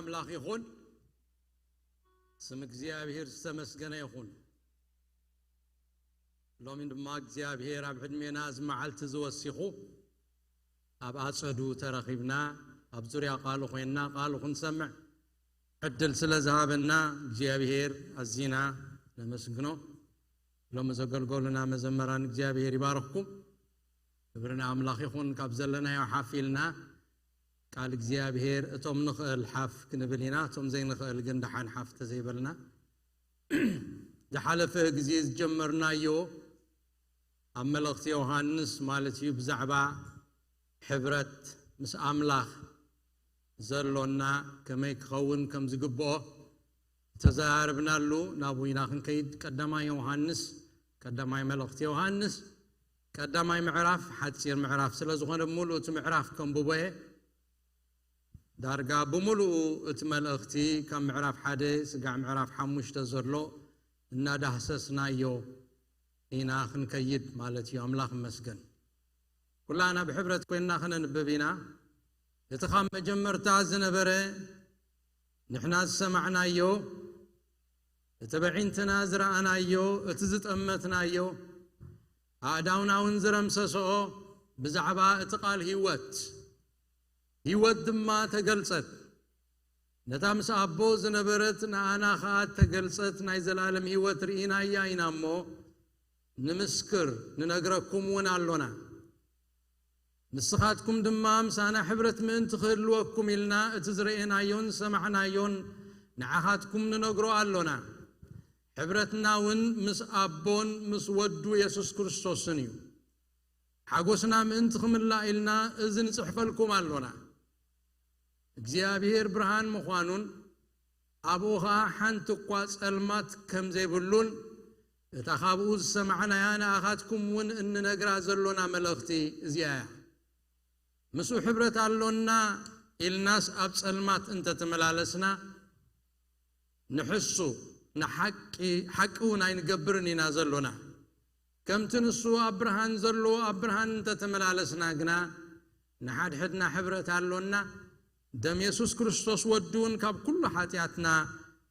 ኣምላኽ ይኹን። ስም እግዚኣብሔር ዝተመስገነ ይኹን። ሎሚ ድማ እግዚኣብሔር ኣብ ዕድሜና እዚ መዓልቲ ዝወሲኹ ኣብ ኣጸዱ ተረኺብና ኣብ ዙርያ ቃሉ ኮይንና ቃሉ ክንሰምዕ ዕድል ስለ ዝሃበና እግዚኣብሔር ኣዚና ነመስግኖ። ሎሚ ዘገልገሉና መዘመራን እግዚኣብሔር ይባርኽኩም። ክብሪ ንኣምላኽ ይኹን። ካብ ዘለናዮ ሓፍ ኢልና ቃል እግዚኣብሔር እቶም ንኽእል ሓፍ ክንብል ኢና፣ እቶም ዘይንኽእል ግን ደሓን ሓፍ ተዘይበልና። ዝሓለፈ ግዜ ዝጀመርናዮ ኣብ መልእኽቲ ዮሃንስ ማለት እዩ ብዛዕባ ሕብረት ምስ ኣምላኽ ዘሎና ከመይ ክኸውን ከም ዝግብኦ ተዘራርብናሉ ናብኡ ኢና ክንከይድ። ቀዳማይ ዮሃንስ፣ ቀዳማይ መልእኽቲ ዮሃንስ ቀዳማይ ምዕራፍ ሓጺር ምዕራፍ ስለ ዝኾነ ብምሉእ እቲ ምዕራፍ ከንብቦ እየ። ዳርጋ ብምሉኡ እቲ መልእኽቲ ካብ ምዕራፍ ሓደ ስጋዕ ምዕራፍ ሓሙሽተ ዘሎ እናዳህሰስናዮ ኢና ክንከይድ ማለት እዩ። ኣምላኽ ይመስገን። ኩላና ብሕብረት ኮይንና ከነንብብ ኢና። እቲ ካብ መጀመርታ ዝነበረ ንሕና ዝሰማዕናዮ፣ እቲ በዒንትና ዝረኣናዮ፣ እቲ ዝጠመትናዮ፣ ኣእዳውና እውን ዝረምሰስኦ ብዛዕባ እቲ ቃል ህይወት፣ ህይወት ድማ ተገልጸት። ነታ ምስ ኣቦ ዝነበረት ንኣና ኸኣ ተገልጸት ናይ ዘለኣለም ህይወት ርኢናያ ኢና እሞ፣ ንምስክር ንነግረኩም እውን ኣሎና። ንስኻትኩም ድማ ምሳና ሕብረት ምእንቲ ክህልወኩም ኢልና እቲ ዝረኤናዮን ዝሰማዕናዮን ንዓኻትኩም ንነግሮ ኣሎና። ሕብረትና እውን ምስ ኣቦን ምስ ወዱ የሱስ ክርስቶስን እዩ። ሓጎስና ምእንቲ ክምላእ ኢልና እዚ ንጽሕፈልኩም ኣሎና። እግዚኣብሔር ብርሃን ምዃኑን ኣብኡ ኸኣ ሓንቲ እኳ ጸልማት ከም ዘይብሉን እታ ካብኡ ዝሰማዕናያ ንኣኻትኩም እውን እንነግራ ዘሎና መልእኽቲ እዚኣ እያ። ምስኡ ሕብረት ኣሎና ኢልናስ ኣብ ጸልማት እንተተመላለስና ንሕሱ ንሓቂ ሓቂ እውን ኣይንገብርን ኢና ዘሎና። ከምቲ ንሱ ኣብ ብርሃን ዘሎ ኣብ ብርሃን እንተተመላለስና ግና ንሓድሕድና ሕብረት ኣሎና። ደም የሱስ ክርስቶስ ወዱ እውን ካብ ኩሉ ሓጢኣትና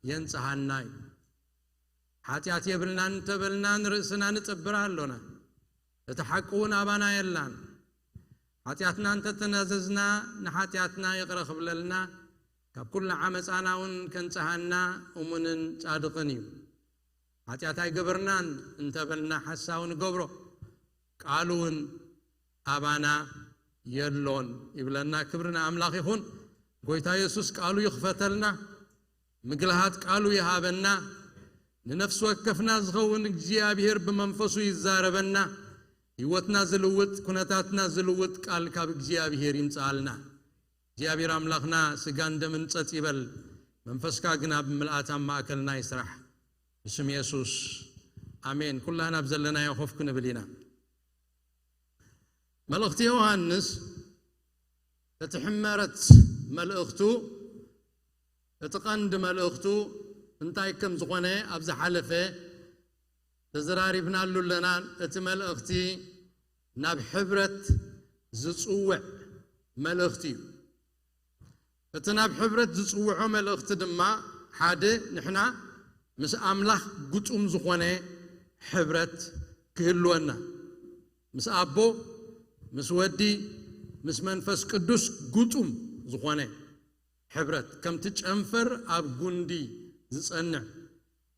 የንጽሃና እዩ። ሓጢኣት የብልናን እንተበልና ንርእስና ንጥብር ኣሎና፣ እቲ ሓቂ እውን ኣባና የላን። ሓጢኣትና እንተተናዘዝና ንሓጢኣትና ይቕረ ክብለልና ካብ ኩሉ ዓመፃና እውን ከንጽሃና እሙንን ጻድቕን እዩ። ሓጢኣት ኣይገበርናን እንተበልና ሓሳዊ ንገብሮ፣ ቃሉ እውን ኣባና የሎን ይብለና። ክብሪ ንኣምላኽ ይኹን። ጎይታ የሱስ ቃሉ ይኽፈተልና፣ ምግልሃት ቃሉ ይሃበና። ንነፍሲ ወከፍና ዝኸውን እግዚኣብሔር ብመንፈሱ ይዛረበና። ህይወትና ዝልውጥ፣ ኩነታትና ዝልውጥ ቃል ካብ እግዚኣብሔር ይምጽኣልና። እግዚኣብሔር ኣምላኽና ስጋን ደምን ጸጥ ይበል፣ መንፈስካ ግና ብምልኣት ኣብ ማእከልና ይስራሕ። ብስም የሱስ ኣሜን። ኩላና ኣብ ዘለናዮ ኮፍ ክንብል ኢና። መልእኽቲ ዮሃንስ እቲ ሕመረት መልእኽቱ፣ እቲ ቀንዲ መልእኽቱ እንታይ ከም ዝኾነ ኣብ ዝሓለፈ ተዘራሪብናሉ ኣለና። እቲ መልእኽቲ ናብ ሕብረት ዝጽውዕ መልእኽቲ እዩ። እቲ ናብ ሕብረት ዝጽውዖ መልእኽቲ ድማ ሓደ ንሕና ምስ ኣምላኽ ግጡም ዝኾነ ሕብረት ክህልወና፣ ምስ ኣቦ፣ ምስ ወዲ፣ ምስ መንፈስ ቅዱስ ግጡም ዝኾነ ሕብረት፣ ከምቲ ጨንፈር ኣብ ጉንዲ ዝጸንዕ፣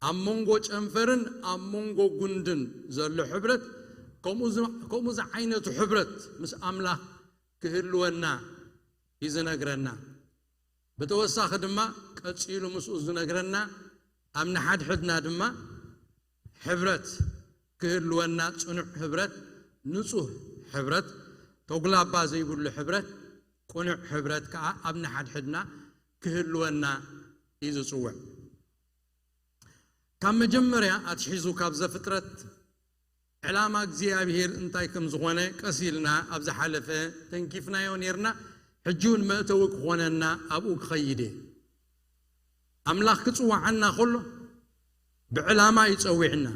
ኣብ መንጎ ጨንፈርን ኣብ መንጎ ጉንድን ዘሎ ሕብረት፣ ከምኡ ዝ-፣ ከምኡ ዝዓይነቱ ሕብረት ምስ ኣምላኽ ክህልወና እዩ ዝነግረና። ብተወሳኺ ድማ ቀጺሉ ምስኡ ዝነግረና ኣብ ንሓድሕድና ድማ ሕብረት ክህልወና፣ ጽኑዕ ሕብረት፣ ንጹህ ሕብረት፣ ተጉላባ ዘይብሉ ሕብረት፣ ቅኑዕ ሕብረት ከኣ ኣብ ንሓድሕድና ክህልወና እዩ ዝጽውዕ። ካብ መጀመርያ ኣትሒዙ ካብ ዘፍጥረት ዕላማ እግዚኣብሔር እንታይ ከም ዝኾነ ቀስ ኢልና ኣብ ዝሓለፈ ተንኪፍናዮ ኔርና። ሕጂ እውን መእተዊ ክኾነና ኣብኡ ክኸይድ እየ። ኣምላኽ ክጽውዓና ከሎ ብዕላማ እዩ ጸዊዕና።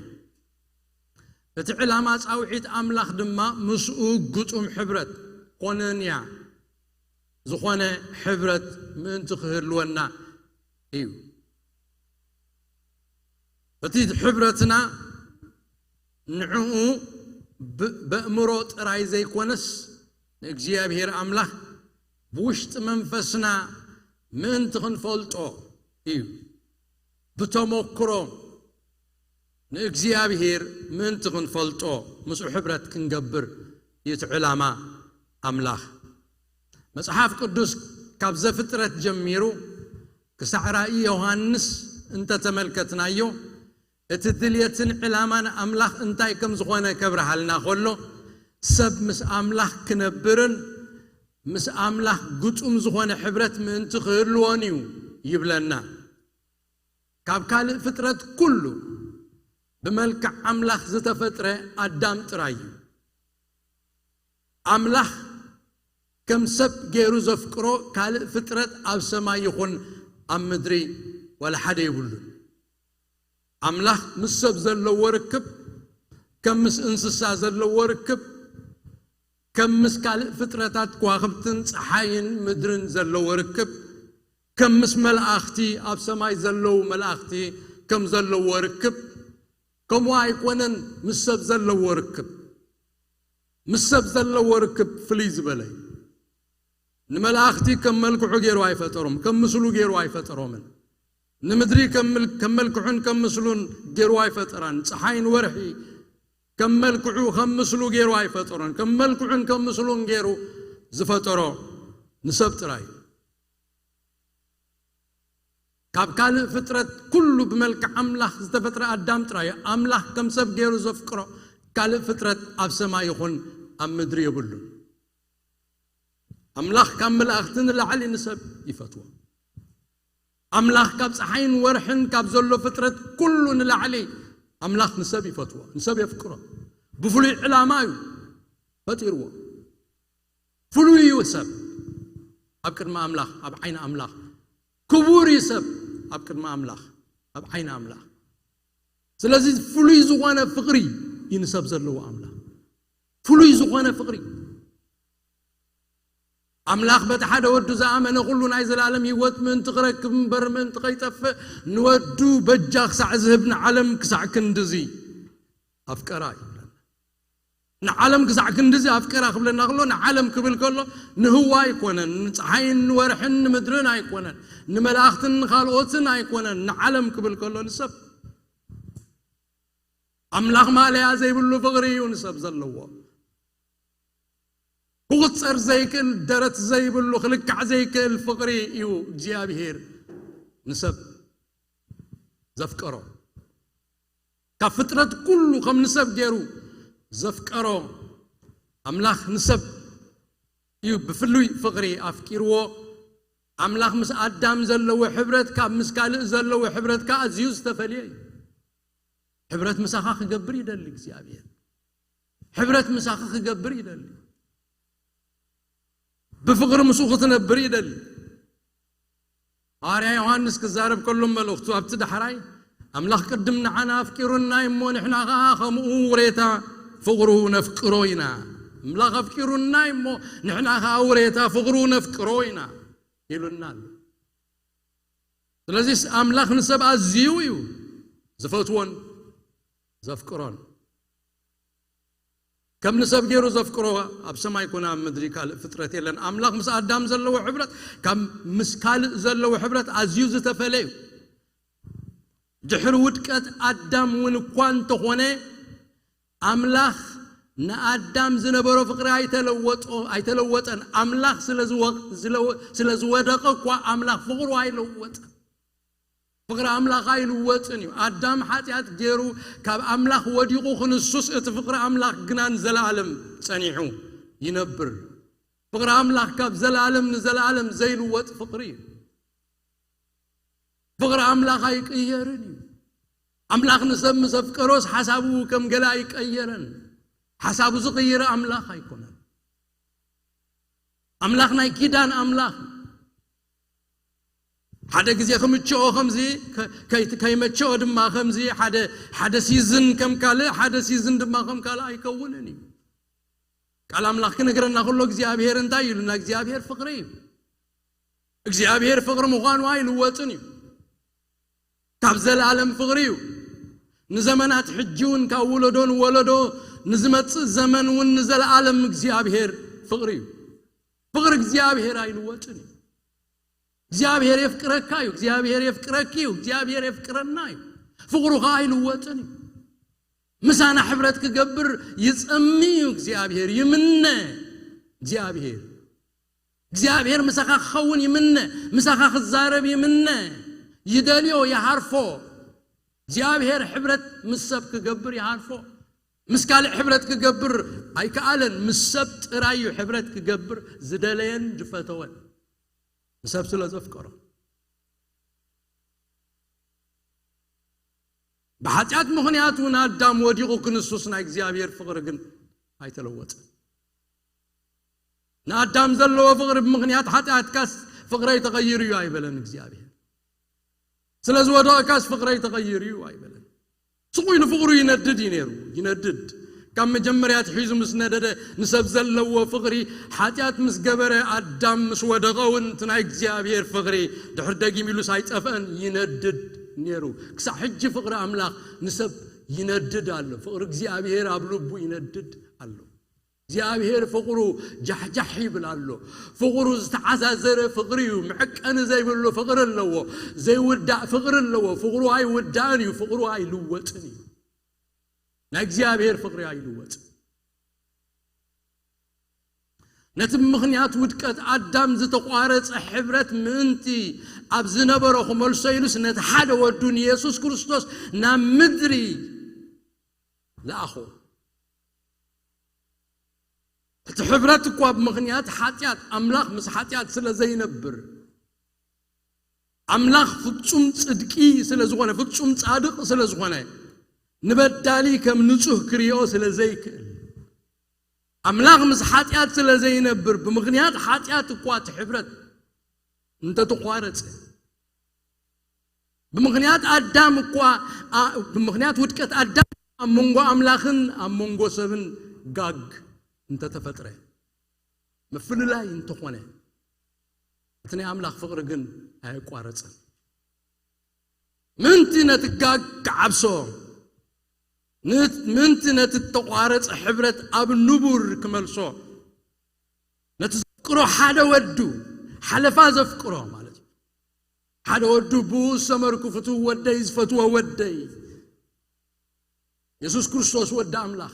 እቲ ዕላማ ጻውዒት ኣምላኽ ድማ ምስኡ ግጡም ሕብረት፣ ኮነንያ ዝኾነ ሕብረት ምእንቲ ክህልወና እዩ። እቲ ሕብረትና ንዕኡ ብ- በእምሮ ጥራይ ዘይኮነስ፣ ንእግዚኣብሔር ኣምላኽ ብውሽጢ መንፈስና ምእንቲ ክንፈልጦ እዩ። ብተመክሮ ንእግዚኣብሔር ምእንቲ ክንፈልጦ፣ ምስኡ ሕብረት ክንገብር እዩ እቲ ዕላማ ኣምላኽ። መጽሓፍ ቅዱስ ካብ ዘፍጥረት ጀሚሩ ክሳዕ ራእይ ዮሃንስ እንተተመልከትናዮ፣ እቲ ድልየትን ዕላማን ኣምላኽ እንታይ ከም ዝኾነ ከብርሃልና ከሎ፣ ሰብ ምስ ኣምላኽ ክነብርን ምስ ኣምላኽ ግጡም ዝኾነ ሕብረት ምእንቲ ክህልዎን እዩ ይብለና። ካብ ካልእ ፍጥረት ኩሉ ብመልክዕ ኣምላኽ ዝተፈጥረ ኣዳም ጥራይ እዩ። ኣምላኽ ከም ሰብ ገይሩ ዘፍቅሮ ካልእ ፍጥረት ኣብ ሰማይ ይኹን ኣብ ምድሪ ዋላ ሓደ የብሉን። ኣምላኽ ምስ ሰብ ዘለዎ ርክብ፣ ከም ምስ እንስሳ ዘለዎ ርክብ፣ ከም ምስ ካልእ ፍጥረታት ከዋኽብትን ጸሓይን ምድርን ዘለዎ ርክብ፣ ከም ምስ መላእኽቲ ኣብ ሰማይ ዘለዉ መላእኽቲ ከም ዘለዎ ርክብ፣ ከምኡ ኣይኮነን ምስ ሰብ ዘለዎ ርክብ። ምስ ሰብ ዘለዎ ርክብ ፍልይ ዝበለ እዩ። ንመላእኽቲ ከም መልክዑ ገይሩ ኣይፈጠሮም፣ ከም ምስሉ ገይሩ ኣይፈጠሮምን። ንምድሪ ከም ምል- ከም መልክዑን ከም ምስሉን ገይሩ ኣይፈጠራን። ፀሓይን ወርሒ ከም መልክዑ ከም ምስሉ ገይሩ ኣይፈጠሮን። ከም መልክዑን ከም ምስሉን ገይሩ ዝፈጠሮ ንሰብ ጥራይ እዩ። ካብ ካልእ ፍጥረት ኩሉ ብመልክዕ ኣምላኽ ዝተፈጥረ ኣዳም ጥራይ እዩ ኣምላኽ ከም ሰብ ገይሩ ዘፍቅሮ። ካልእ ፍጥረት ኣብ ሰማይ ይኹን ኣብ ምድሪ የብሉን። ኣምላኽ ካብ መላእኽቲ ንላዕሊ ንሰብ ይፈትዎ። ኣምላኽ ካብ ፀሓይን ወርሕን ካብ ዘሎ ፍጥረት ኩሉ ንላዕሊ ኣምላኽ ንሰብ ይፈትዎ፣ ንሰብ የፍቅሮ። ብፍሉይ ዕላማ እዩ ፈጢርዎ። ፍሉይ እዩ ሰብ ኣብ ቅድሚ ኣምላኽ፣ ኣብ ዓይኒ ኣምላኽ ክቡር እዩ ሰብ ኣብ ቅድሚ ኣምላኽ፣ ኣብ ዓይኒ ኣምላኽ። ስለዚ ፍሉይ ዝኾነ ፍቕሪ እዩ ንሰብ ዘለዎ ኣምላኽ፣ ፍሉይ ዝኾነ ፍቕሪ። ኣምላኽ በቲ ሓደ ወዱ ዝኣመነ ኩሉ ናይ ዘላለም ህይወት ምእንቲ ክረክብ እምበር ምእንቲ ከይጠፍእ ንወዱ በጃ ክሳዕ ዝህብ ንዓለም ክሳዕ ክንድዚ ኣፍቀራ እዩ። ንዓለም ክሳዕ ክንድዚ ኣፍቀራ ክብለና ከሎ ንዓለም ክብል ከሎ ንህዋ ኣይኮነን፣ ንፀሓይን ንወርሕን ንምድርን ኣይኮነን፣ ንመላእኽትን ንኻልኦትን ኣይኮነን። ንዓለም ክብል ከሎ ንሰብ ኣምላኽ ማለያ ዘይብሉ ፍቕሪ እዩ ንሰብ ዘለዎ። ክቑፀር ዘይክእል ደረት ዘይብሉ ክልካዕ ዘይክእል ፍቕሪ እዩ እግዚኣብሔር ንሰብ ዘፍቀሮ። ካብ ፍጥረት ኩሉ ከም ንሰብ ገይሩ ዘፍቀሮ ኣምላኽ ንሰብ እዩ ብፍሉይ ፍቕሪ ኣፍቂርዎ። ኣምላኽ ምስ ኣዳም ዘለዎ ሕብረት ካብ ምስ ካልእ ዘለዎ ሕብረት ከዓ ኣዝዩ ዝተፈልየ እዩ። ሕብረት ምሳኻ ክገብር ይደሊ እግዚኣብሔር። ሕብረት ምሳኻ ክገብር ይደሊ። ብፍቕሪ ምስኡ ክትነብር ይደሊ። ሃዋርያ ዮሃንስ ክዛረብ ከሎ መልእኽቱ ኣብቲ ዳሕራይ ኣምላኽ ቅድም ንዓና ኣፍቂሩና እሞ ንሕና ኸዓ ከምኡ ውሬታ ፍቕሩ ነፍቅሮ ኢና። ኣምላኽ ኣፍቂሩና እሞ ንሕና ኸዓ ውሬታ ፍቕሩ ነፍቅሮ ኢና ኢሉና ኣሎ። ስለዚስ ኣምላኽ ንሰብ ኣዝዩ እዩ ዝፈትዎን ዘፍቅሮን። ከም ንሰብ ገይሩ ዘፍቅሮ ኣብ ሰማይ ኮነ ኣብ ምድሪ ካልእ ፍጥረት የለን። ኣምላኽ ምስ ኣዳም ዘለዎ ሕብረት ካብ ምስ ካልእ ዘለዎ ሕብረት ኣዝዩ ዝተፈለ እዩ። ድሕሪ ውድቀት ኣዳም እውን እኳ እንተኾነ ኣምላኽ ንኣዳም ዝነበሮ ፍቕሪ ኣይተለወጦ ኣይተለወጠን። ኣምላኽ ስለ ዝወ- ዝለወ- ስለ ዝወደቐ እኳ ኣምላኽ ፍቕሩ ኣይለወጠን። ፍቕሪ ኣምላኽ ኣይልወጥን እዩ። ኣዳም ሓጢኣት ገይሩ ካብ ኣምላኽ ወዲቑ ክንሱስ እቲ ፍቕሪ ኣምላኽ ግና ንዘለኣለም ጸኒሑ ይነብር። ፍቕሪ ኣምላኽ ካብ ዘለኣለም ንዘለኣለም ዘይልወጥ ፍቕሪ እዩ። ፍቕሪ ኣምላኽ ኣይቅየርን እዩ። ኣምላኽ ንሰብ ምስ ኣፍቀሮስ ሓሳቡ ከም ገለ ኣይቀየረን። ሓሳቡ ዝቕይር ኣምላኽ ኣይኮነን። ኣምላኽ ናይ ኪዳን ኣምላኽ እዩ። ሓደ ግዜ ክምችኦ ከምዚ ከ- ከይ- ከይመችኦ ድማ ከምዚ ሓደ ሓደ ሲዝን ከም ካልእ ሓደ ሲዝን ድማ ከም ካልእ ኣይከውንን እዩ። ቃል ኣምላኽ ክነግረና ከሎ እግዚኣብሔር እንታይ ኢሉና? እግዚኣብሔር ፍቕሪ እዩ። እግዚኣብሔር ፍቕሪ ምዃኑ ኣይልወጥን እዩ። ካብ ዘለኣለም ፍቕሪ እዩ። ንዘመናት ሕጂ እውን ካብ ወለዶ ንወለዶ ንዝመጽእ ዘመን እውን ንዘለኣለም እግዚኣብሔር ፍቕሪ እዩ። ፍቕሪ እግዚኣብሔር ኣይልወጥን እዩ። እግዚኣብሔር የፍቅረካ እዩ። እግዚኣብሔር የፍቅረኪ እዩ። እግዚኣብሔር የፍቅረና እዩ። ፍቕሩ ኸዓ ኣይልወጥን እዩ። ምሳና ሕብረት ክገብር ይጸሚ እዩ እግዚኣብሔር፣ ይምነ እግዚኣብሔር። እግዚኣብሔር ምሳኻ ክኸውን ይምነ፣ ምሳኻ ክዛረብ ይምነ፣ ይደልዮ፣ ይሃርፎ። እግዚኣብሔር ሕብረት ምስ ሰብ ክገብር ይሃርፎ። ምስ ካልእ ሕብረት ክገብር ኣይከኣለን። ምስ ሰብ ጥራይ እዩ ሕብረት ክገብር ዝደለየን ዝፈተወን። ንሰብ ስለ ዘፍቀሮ። ብሓጢኣት ምኽንያት እውን ኣዳም ወዲቑ ክንሱስ ናይ እግዚኣብሔር ፍቕሪ ግን ኣይተለወጠን። ንኣዳም ዘለዎ ፍቕሪ ብምኽንያት ሓጢኣትካስ ፍቕረይ ተቐይሩ እዩ ኣይበለን እግዚኣብሔር። ስለ ዝወደቕካስ ፍቕረይ ተቐይሩ እዩ ኣይበለን። ስቕ ኢሉ ፍቕሩ ይነድድ እዩ ነይሩ፣ ይነድድ። ካብ መጀመርያ ኣትሒዙ ምስ ነደደ ንሰብ ዘለዎ ፍቕሪ ሓጢኣት ምስ ገበረ ኣዳም ምስ ወደቐ እውን እቲ ናይ እግዚኣብሔር ፍቕሪ ድሕር ደጊም ኢሉስ ኣይጠፍአን፣ ይነድድ ነይሩ። ክሳዕ ሕጂ ፍቕሪ ኣምላኽ ንሰብ ይነድድ ኣሎ። ፍቕሪ እግዚኣብሔር ኣብ ልቡ ይነድድ ኣሎ። እግዚኣብሔር ፍቕሩ ጃሕጃሕ ይብል ኣሎ። ፍቕሩ ዝተዓዛዘረ ፍቕሪ እዩ። መዐቀኒ ዘይብሉ ፍቕሪ ኣለዎ። ዘይውዳእ ፍቕሪ ኣለዎ። ፍቕሩ ኣይውዳእን እዩ። ፍቕሩ ኣይልወጥን እዩ። ናይ እግዚኣብሔር ፍቕሪ ኣይልወጥን። ነቲ ብምኽንያት ውድቀት ኣዳም ዝተቋረጸ ሕብረት ምእንቲ ኣብ ዝነበሮ ክመልሶ ኢሉስ ነቲ ሓደ ወዱ ንየሱስ ክርስቶስ ናብ ምድሪ ለኣኾ። እቲ ሕብረት እኳ ብምኽንያት ሓጢኣት፣ ኣምላኽ ምስ ሓጢኣት ስለ ዘይነብር፣ ኣምላኽ ፍጹም ጽድቂ ስለ ዝኾነ፣ ፍጹም ጻድቕ ስለ ዝኾነ፣ ንበዳሊ ከም ንጹህ ክርእዮ ስለ ዘይክእል፣ ኣምላኽ ምስ ሓጢኣት ስለ ዘይነብር፣ ብምኽንያት ሓጢኣት እኳ እቲ ሕብረት እንተተቋረጸ፣ ብምኽንያት ኣዳም እኳ፣ ኣ-፣ ብምኽንያት ውድቀት ኣዳም ኣብ መንጎ ኣምላኽን ኣብ መንጎ ሰብን ጋግ እንተተፈጥረ፣ ምፍልላይ እንተኾነ፣ እቲ ናይ ኣምላኽ ፍቕሪ ግን ኣየቋረጸን። ምእንቲ ነቲ ጋግ ክዓብሶ፣ ን-፣ ምእንቲ ነቲ እተቋረጸ ሕብረት ኣብ ንቡር ክመልሶ፣ ነቲ ዘፍቅሮ ሓደ ወዱ፣ ሓለፋ ዘፍቅሮ ማለት እዩ። ሓደ ወዱ ብኡ ዝሰመርኩ ፍትው ወደይ፣ ዝፈትዎ ወደይ፣ የሱስ ክርስቶስ ወዲ ኣምላኽ፣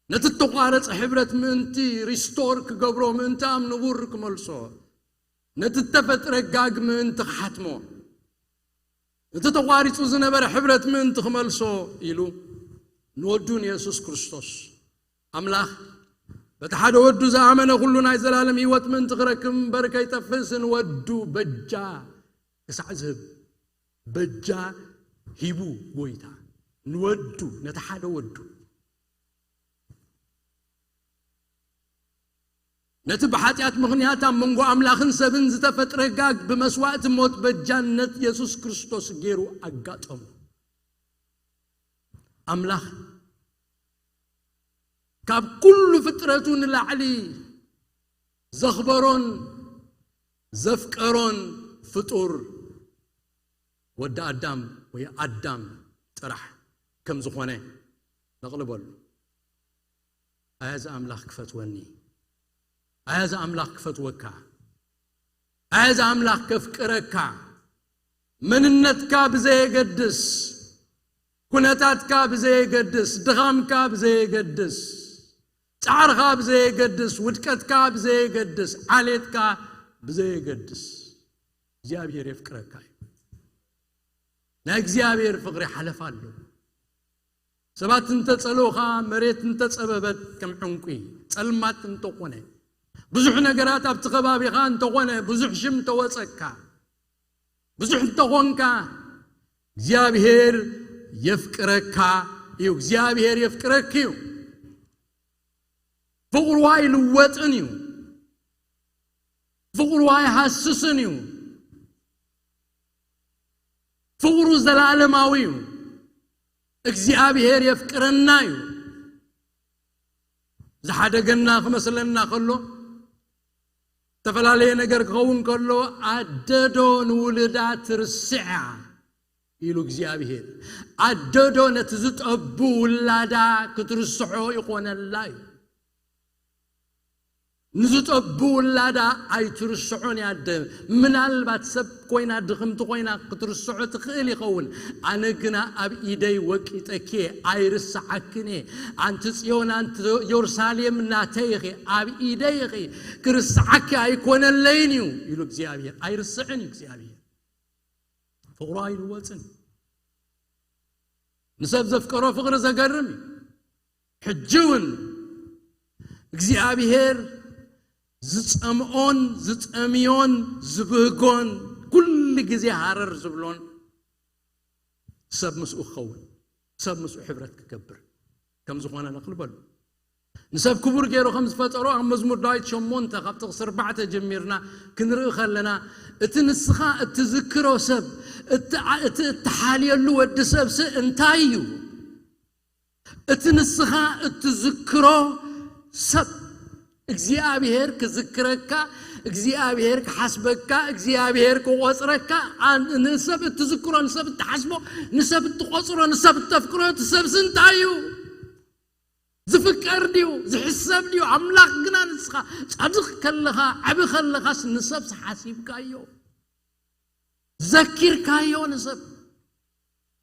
ነቲ እተቋረጸ ሕብረት ምእንቲ ሪስቶር ክገብሮ፣ ምእንቲ ኣብ ንቡር ክመልሶ፣ ነቲ እተፈጥረ ጋግ ምእንቲ ክሓትሞ፣ እቲ ተቋሪጹ ዝነበረ ሕብረት ምእንቲ ክመልሶ ኢሉ ንወዱ ንየሱስ ክርስቶስ ኣምላኽ በቲ ሓደ ወዱ ዝኣመነ ኩሉ ናይ ዘላለም ህይወት ምእንቲ ክረክብ እምበር ከይጠፍእስ ንወዱ በጃ ክሳዕ ዝህብ በጃ ሂቡ። ጎይታ ንወዱ፣ ነቲ ሓደ ወዱ፣ ነቲ ብሓጢኣት ምኽንያት ኣብ መንጎ ኣምላኽን ሰብን ዝተፈጥረ ጋግ ብመስዋእቲ ሞት በጃነት የሱስ ክርስቶስ ገይሩ ኣጋጠሞ። ኣምላኽ ካብ ኩሉ ፍጥረቱ ንላዕሊ ዘኽበሮን ዘፍቀሮን ፍጡር ወዲ ኣዳም ወይ ኣዳም ጥራሕ ከም ዝኾነ ነቕልበሉ። ኣያ እዚ ኣምላኽ ክፈትወኒ፣ ኣያ እዚ ኣምላኽ ክፈትወካ፣ ኣያ እዚ ኣምላኽ ከፍቅረካ፣ መንነትካ ብዘየገድስ፣ ኩነታትካ ብዘየገድስ፣ ድኻምካ ብዘየገድስ፣ ጻዕርኻ ብዘየገድስ፣ ውድቀትካ ብዘየገድስ፣ ዓሌትካ ብዘየገድስ፣ እግዚኣብሔር የፍቅረካ እዩ። ናይ እግዚኣብሔር ፍቕሪ ሓለፋ ኣለዎ። ሰባት እንተጸልኡኻ፣ መሬት እንተጸበበት ከም ዕንቁ፣ ጸልማት እንተኾነ፣ ብዙሕ ነገራት ኣብቲ ከባቢኻ እንተኾነ፣ ብዙሕ ሽም እንተወጸካ፣ ብዙሕ እንተኾንካ፣ እግዚኣብሔር የፍቅረካ እዩ። እግዚኣብሔር የፍቅረኪ እዩ። ፍቕሩ ኣይልወጥን እዩ። ፍቕሩ ኣይሃስስን እዩ። ፍቕሩ ዘለዓለማዊ እዩ። እግዚኣብሔር የፍቅረና እዩ። ዝሓደገና ክመስለና ከሎ፣ ዝተፈላለየ ነገር ክኸውን ከሎ ኣደዶ ንውልዳ ትርስዓ ኢሉ እግዚኣብሔር። ኣደዶ ነቲ ዝጠቡ ውላዳ ክትርስሖ ይኾነላ እዩ። ንዝጠቡ ውላዳ ኣይትርስዖን እያ ኣደ። ምናልባት ሰብ ኮይና ድኽምቲ ኮይና ክትርስዖ ትኽእል ይኸውን። ኣነ ግና ኣብ ኢደይ ወቂጠኪ ኣይርስዓክን እየ። ኣንቲ ጽዮን ኣንቲ ኢየሩሳሌም ናተይ ኢኺ፣ ኣብ ኢደይ ኢኺ፣ ክርስዓኪ ኣይኮነለይን እዩ ኢሉ እግዚኣብሔር። ኣይርስዕን እዩ እግዚኣብሔር። ፍቕሩ ኣይልወጽን። ንሰብ ዘፍቀሮ ፍቕሪ ዘገርም እዩ። ሕጂ እውን እግዚኣብሔር ዝጸምኦን ዝጠምዮን ዝብህጎን ኩሉ ግዜ ሃረር ዝብሎን ሰብ ምስኡ ክኸውን፣ ሰብ ምስኡ ሕብረት ክገብር ከም ዝኾነ ነኽልበሉ። ንሰብ ክቡር ገይሩ ከም ዝፈጠሮ ኣብ መዝሙር ዳዊት ሸሞንተ ካብ ጥቕሲ ኣርባዕተ ጀሚርና ክንርኢ ከለና፣ እቲ ንስኻ እትዝክሮ ሰብ፣ እቲ ዓ-፣ እቲ እትሓልየሉ ወዲ ሰብሲ እንታይ እዩ? እቲ ንስኻ እትዝክሮ ሰብ እግዚኣብሔር ክዝክረካ፣ እግዚኣብሔር ክሓስበካ፣ እግዚኣብሔር ክቆጽረካ፣ ኣን-፣ ንሰብ እትዝክሮ፣ ንሰብ እትሓስቦ፣ ንሰብ እትቆጽሮ፣ ንሰብ እተፍቅሮ፣ እቲ ሰብሲ እንታይ እዩ? ዝፍቀር ድዩ? ዝሕሰብ ድዩ? ኣምላኽ ግና ንስኻ ጻድቕ ከለኻ፣ ዓቢ ከለኻስ ንሰብሲ ሓሲብካዮ። ዘኪርካዮ ንሰብ።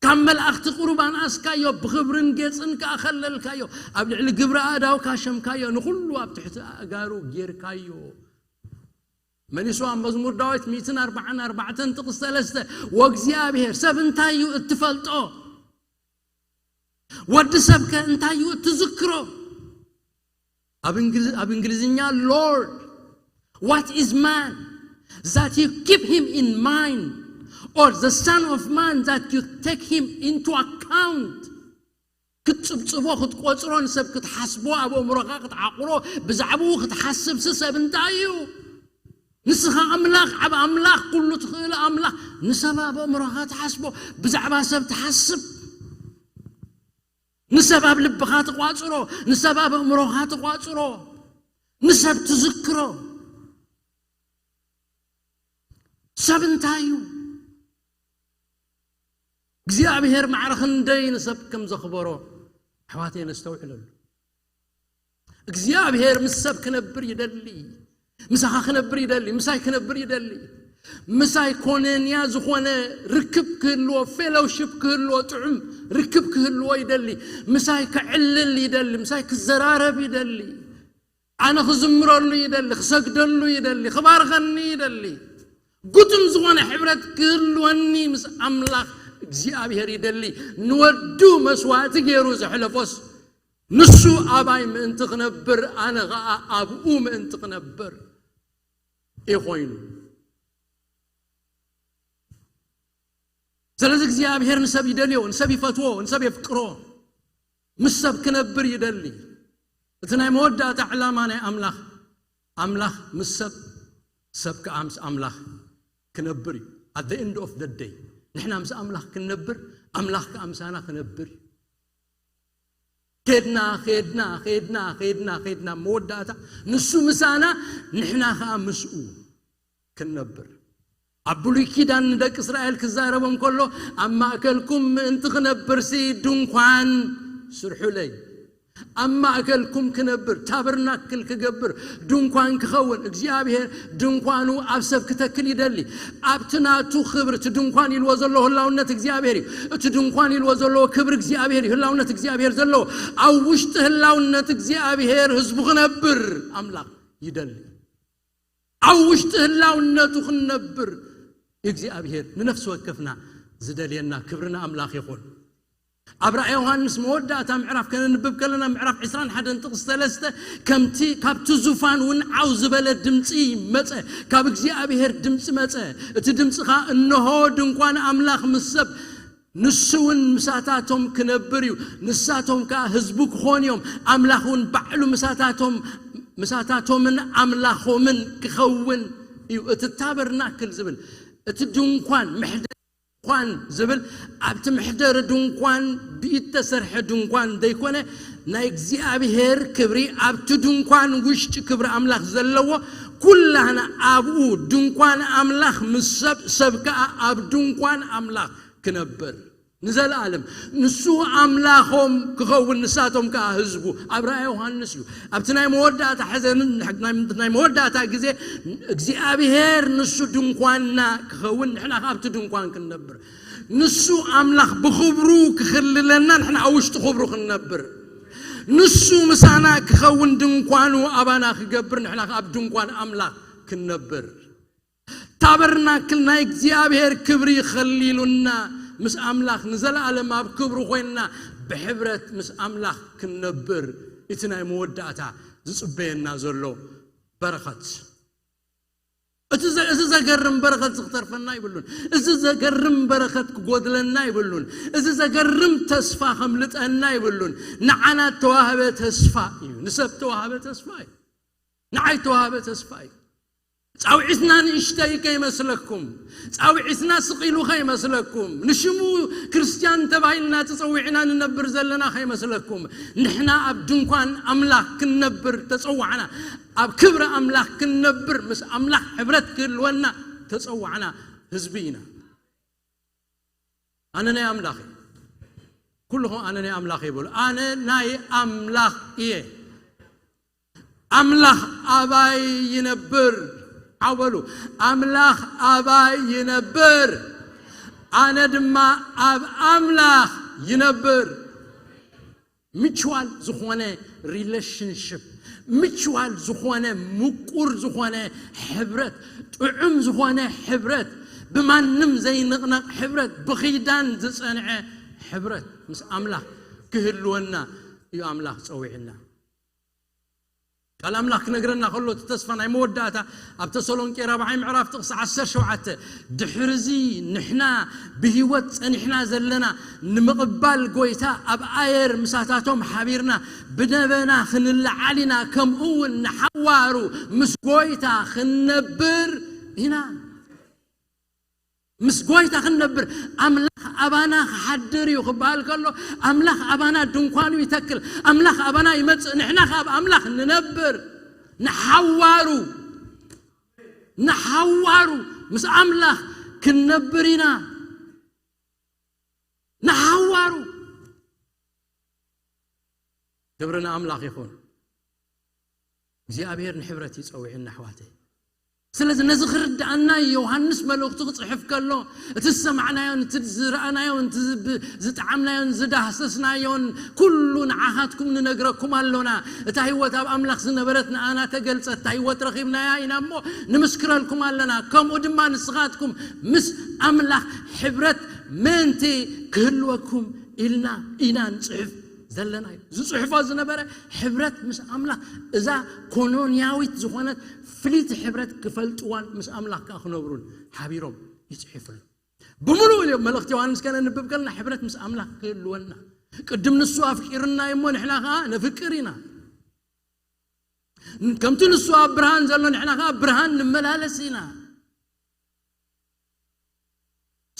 ካብ መላእኽቲ ቁሩብ ኣንኣስካዮ፣ ብኽብርን ጌጽን ከኣ ከለልካዮ፣ ኣብ ልዕሊ ግብሪ ኣእዳውካ ሸምካዮ፣ ንኹሉ ኣብ ትሕቲ ኣእጋሩ ጌርካዮ። መሊሱ ኣብ መዝሙር ዳዊት ሚእትን ኣርባዓን ኣርባዕተን ጥቕሲ ሰለስተ፣ "ወእግዚኣብሔር፣ ሰብ እንታይ እዩ እትፈልጦ? ወዲ ሰብከ እንታይ እዩ እትዝክሮ?" ኣብ እንግሊ-፣ ኣብ እንግሊዝኛ፣ Lord, what is man that you keep him in mind, or the son of man that you take him into account? ክትጽብጽቦ፣ ክትቆጽሮ፣ ንሰብ ክትሓስቦ፣ ኣብ ኣእምሮኻ ክትዓቑሮ፣ ብዛዕባኡ ክትሓስብሲ ሰብ እንታይ እዩ? ንስኻ ኣምላኽ፣ ዓቢ ኣምላኽ፣ ኩሉ ትኽእል ኣምላኽ፣ ንሰብ ኣብ ኣእምሮኻ ትሓስቦ፣ ብዛዕባ ሰብ ትሓስብ። ንሰብ ኣብ ልብኻ ትቋጽሮ፣ ንሰብ ኣብ ኣእምሮኻ ትቋጽሮ፣ ንሰብ ትዝክሮ። ሰብ እንታይ እዩ? እግዚኣብሔር ማዕረ ክንደይ ንሰብ ከም ዘኽበሮ፣ ኣሕዋተይ፣ ነስተውዕለሉ። እግዚኣብሔር ምስ ሰብ ክነብር ይደሊ። ምሳኻ ክነብር ይደሊ። ምሳይ ክነብር ይደሊ። ምሳይ ኮነንያ ዝኾነ ርክብ ክህልዎ፣ ፌሎውሺፕ ክህልዎ፣ ጥዑም ርክብ ክህልዎ ይደሊ። ምሳይ ከዕልል ይደሊ። ምሳይ ክዘራረብ ይደሊ። ኣነ ክዝምረሉ ይደሊ፣ ክሰግደሉ ይደሊ፣ ክባርኸኒ ይደሊ። ግጡም ዝኾነ ሕብረት ክህልወኒ ምስ ኣምላኽ እግዚኣብሔር ይደሊ። ንወዱ መስዋእቲ ገይሩ ዘሕለፎስ ንሱ ኣባይ ምእንቲ ክነብር፣ ኣነ ኸኣ ኣብኡ ምእንቲ ክነብር እዩ ኾይኑ። ስለዚ እግዚኣብሔር ንሰብ ይደልዮ፣ ንሰብ ይፈትዎ፣ ንሰብ የፍቅሮ፣ ምስ ሰብ ክነብር ይደሊ። እቲ ናይ መወዳእታ ዕላማ ናይ ኣምላኽ፣ ኣምላኽ ምስ ሰብ፣ ሰብ ከኣ ምስ ኣምላኽ ክነብር እዩ። At the end of the day ንሕና ምስ ኣምላኽ ክንነብር፣ ኣምላኽ ከኣ ምሳና ክነብር እዩ። ኬድና፣ ኬድና፣ ኬድና፣ ኬድና፣ ኬድና፣ መወዳእታ ንሱ ምሳና፣ ንሕና ከኣ ምስኡ ክንነብር። ኣብ ብሉይ ኪዳን ንደቂ እስራኤል ክዛረቦም ከሎ፣ "ኣብ ማእከልኩም ምእንቲ ክነብርሲ ድንኳን ስርሑለይ።" ኣብ ማእከልኩም ክነብር፣ ታበርናክል ክገብር፣ ድንኳን ክኸውን፣ እግዚኣብሔር ድንኳኑ ኣብ ሰብ ክተክል ይደሊ። ኣብቲ ናቱ ክብሪ፣ እቲ ድንኳን ኢልዎ ዘሎ ህላውነት እግዚኣብሔር እዩ። እቲ ድንኳን ኢልዎ ዘለዎ ክብሪ እግዚኣብሔር እዩ፣ ህላውነት እግዚኣብሔር ዘለዎ። ኣብ ውሽጢ ህላውነት እግዚኣብሔር ህዝቡ ክነብር ኣምላኽ ይደሊ። ኣብ ውሽጢ ህላውነቱ ክንነብር እግዚኣብሔር ንነፍሲ ወከፍና ዝደልየና። ክብሪ ንኣምላኽ ይኹን። ኣብ ራእይ ዮሃንስ መወዳእታ ምዕራፍ ከነንብብ ከለና፣ ምዕራፍ ዕስራን ሓደን ጥቕሲ ሰለስተ፣ "ከምቲ ካብቲ ዙፋን እውን ዓው ዝበለ ድምፂ መፀ፣ ካብ እግዚኣብሔር ድምፂ መፀ። እቲ ድምፂ ኸዓ፣ እንሆ ድንኳን ኣምላኽ ምስ ሰብ፣ ንሱ እውን ምሳታቶም ክነብር እዩ፣ ንሳቶም ከኣ ህዝቡ ክኾኑ እዮም፣ ኣምላኽ እውን ባዕሉ ምሳታቶም፣ ምሳታቶምን ኣምላኾምን ክኸውን እዩ።" እቲ ታበርናክል ዝብል፣ እቲ ድንኳን፣ መሕደሪ ድንኳን ዝብል፣ ኣብቲ መሕደሪ ድንኳን ብኢድ ተሰርሐ ድንኳን ዘይኮነ፣ ናይ እግዚኣብሔር ክብሪ ኣብቲ ድንኳን ውሽጢ፣ ክብሪ ኣምላኽ ዘለዎ፣ ኩላህና ኣብኡ ድንኳን ኣምላኽ ምስ ሰብ፣ ሰብ ከኣ ኣብ ድንኳን ኣምላኽ ክነብር ንዘለኣለም። ንሱ ኣምላኾም ክኸውን፣ ንሳቶም ከኣ ህዝቡ። ኣብ ራእይ ዮሃንስ እዩ። ኣብቲ ናይ መወዳእታ ሕዘ-፣ ናይ፣ ናይ መወዳእታ ግዜ እግዚኣብሔር ንሱ ድንኳንና ክኸውን፣ ንሕና ከኣ ኣብቲ ድንኳን ክንነብር። ንሱ ኣምላኽ ብኽብሩ ክኽልለና፣ ንሕና ኣብ ውሽጢ ክብሩ ክንነብር። ንሱ ምሳና ክኸውን፣ ድንኳኑ ኣባና ክገብር፣ ንሕና ከኣ ኣብ ድንኳን ኣምላኽ ክንነብር። ታበርናክል ናይ እግዚኣብሔር ክብሪ ኸሊሉና፣ ምስ ኣምላኽ ንዘለኣለም ኣብ ክብሩ ኮይንና ብሕብረት ምስ ኣምላኽ ክንነብር፣ እቲ ናይ መወዳእታ ዝጽበየና ዘሎ በረኸት። እቲ ዘ-፣ እዚ ዘገርም በረኸት እዚ ክተርፈና ይብሉን። እዚ ዘገርም በረኸት ክጎድለና ይብሉን። እዚ ዘገርም ተስፋ ከምልጠና ይብሉን። ንዓና ተዋህበ ተስፋ እዩ። ንሰብ ተዋህበ ተስፋ እዩ። ንዓይ ተዋህበ ተስፋ እዩ። ጻውዒትና ንእሽተይ ከይመስለኩም፣ ጻውዒትና ስቕ ኢሉ ከይመስለኩም፣ ንሽሙ ክርስትያን ተባሂልና ተጸዊዕና ንነብር ዘለና ከይመስለኩም። ንሕና ኣብ ድንኳን ኣምላኽ ክንነብር ተጸዋዕና፣ ኣብ ክብሪ ኣምላኽ ክንነብር፣ ምስ ኣምላኽ ሕብረት ክህልወና ተጸዋዕና ህዝቢ ኢና። ኣነ ናይ ኣምላኽ እየ። ኩልኹም ኣነ ናይ ኣምላኽ እየ በሉ። ኣነ ናይ ኣምላኽ እየ። ኣምላኽ ኣባይ ይነብር። ዓው በሉ። ኣምላኽ ኣባይ ይነብር፣ ኣነ ድማ ኣብ ኣምላኽ ይነብር። ሚቹዋል ዝኾነ ሪሌሽንሽፕ፣ ሚቹዋል ዝኾነ፣ ምቁር ዝኾነ ሕብረት፣ ጥዑም ዝኾነ ሕብረት፣ ብማንም ዘይንቕነቕ ሕብረት፣ ብኺዳን ዝጸንዐ ሕብረት ምስ ኣምላኽ ክህልወና እዩ ኣምላኽ ጸዊዕና። ቃል ኣምላኽ ክነግረና ከሎ፣ እቲ ተስፋ ናይ መወዳእታ ኣብ ተሰሎንቄ ራብዓይ ምዕራፍ ጥቕሲ ዓሰርተ ሸውዓተ፣ ድሕርዚ ንሕና ብህይወት ጸኒሕና ዘለና፣ ንምቕባል ጎይታ ኣብ ኣየር ምሳታቶም ሓቢርና ብነበና ክንለዓል ኢና፣ ከምኡ እውን ንሓዋሩ ምስ ጎይታ ክንነብር ኢና። ምስ ጎይታ ክንነብር፣ ኣምላኽ ኣባና ክሓድር እዩ ክበሃል ከሎ፣ ኣምላኽ ኣባና ድንኳኑ ይተክል፣ ኣምላኽ ኣባና ይመጽእ፣ ንሕና ከኣ ኣብ ኣምላኽ ንነብር። ንሓዋሩ፣ ንሓዋሩ ምስ ኣምላኽ ክንነብር ኢና። ንሓዋሩ። ክብሪ ንኣምላኽ ይኹን። እግዚኣብሔር ንሕብረት እዩ ጸዊዑና፣ ኣሕዋተይ። ስለዚ ነዚ ክርድኣና እዩ ዮሃንስ መልእኽቱ ክጽሕፍ ከሎ፣ እቲ ዝሰማዕናዮን፣ እቲ ዝረኣናዮን፣ እቲ ዝብ-፣ ዝጠዓምናዮን፣ ዝዳህሰስናዮን ኩሉ ንዓኻትኩም ንነግረኩም ኣሎና። እታ ህይወት ኣብ ኣምላኽ ዝነበረት ንኣና ተገልጸት፣ እታ ህይወት ረኺብናያ ኢና እሞ ንምስክረልኩም ኣለና። ከምኡ ድማ ንስኻትኩም ምስ ኣምላኽ ሕብረት ምእንቲ ክህልወኩም ኢልና ኢና ንጽሕፍ ዘለና እዩ። ዝጽሕፎ ዝነበረ ሕብረት ምስ ኣምላኽ፣ እዛ ኮኖንያዊት ዝኾነት ፍልይቲ ሕብረት ክፈልጥዋን ምስ ኣምላኽ ከኣ ክነብሩን ሓቢሮም ይጽሕፍሉ። ብምሉእ ኢሉ መልእኽቲ ዮሃንስ ከነንብብ ከለና፣ ሕብረት ምስ ኣምላኽ ክህልወና፣ ቅድም ንሱ ኣፍቂርና እሞ ንሕና ከኣ ነፍቅር ኢና። ከምቲ ንሱ ኣብ ብርሃን ዘሎ፣ ንሕና ከኣ ኣብ ብርሃን ንመላለስ ኢና።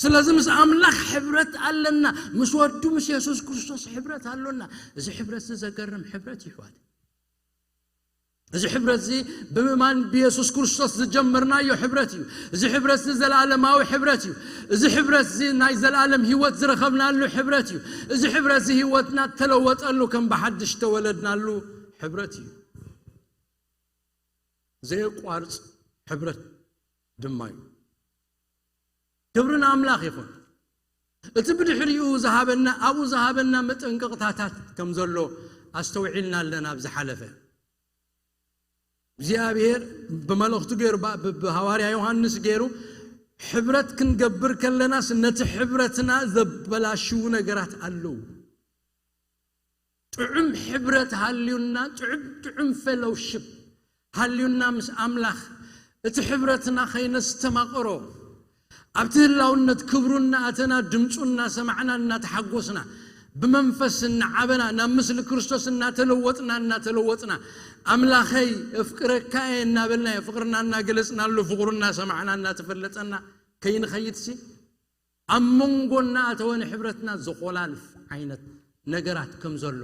ስለዚ ምስ ኣምላኽ ሕብረት ኣለና፣ ምስ ወዱ ምስ የሱስ ክርስቶስ ሕብረት ኣሎና። እዚ ሕብረት እዚ ዘገርም ሕብረት እዩ፣ ኣሕዋት። እዚ ሕብረት እዚ ብምእማን ብየሱስ ክርስቶስ ዝጀመርናዮ ሕብረት እዩ። እዚ ሕብረት እዚ ዘላለማዊ ሕብረት እዩ። እዚ ሕብረት እዚ ናይ ዘላለም ህይወት ዝረኸብናሉ ሕብረት እዩ። እዚ ሕብረት እዚ ህይወትና ተለወጠሉ፣ ከም ብሓድሽ ተወለድናሉ ሕብረት እዩ። ዘየቋርጽ ሕብረት ድማ እዩ። ክብሪ ንኣምላኽ ይኹን። እቲ ብድሕሪኡ ዝሃበና፣ ኣብኡ ዝሃበና መጠንቀቕታታት ከም ዘሎ ኣስተውዒልና ኣለና። ኣብ ዝሓለፈ እግዚኣብሔር ብመልእኽቱ ገይሩ፣ ብ-፣ ብ-፣ ብሃዋርያ ዮሃንስ ገይሩ፣ ሕብረት ክንገብር ከለናስ ነቲ ሕብረትና ዘበላሽዉ ነገራት ኣለዉ። ጥዑም ሕብረት ሃልዩና፣ ጥዑም፣ ጥዑም ፌሎውሺፕ ሃልዩና ምስ ኣምላኽ፣ እቲ ሕብረትና ከይነስተማቕሮ፣ ኣብቲ ህላውነት ክብሩ እናኣተና፣ ድምፁ እናሰማዕና፣ እናተሓጎስና፣ ብመንፈስ እናዓበና፣ ናብ ምስሊ ክርስቶስ እናተለወጥና፣ እናተለወጥና፣ ኣምላኸይ፣ እፍቅረካ እየ እናበልና፣ ፍቅርና እናገለፅናሉ፣ ፍቅሩ እናሰማዕና፣ እናተፈለጠና ከይንኸይድሲ፣ ኣብ መንጎ እናኣተወ ንሕብረትና ዘኾላልፍ ዓይነት ነገራት ከም ዘሎ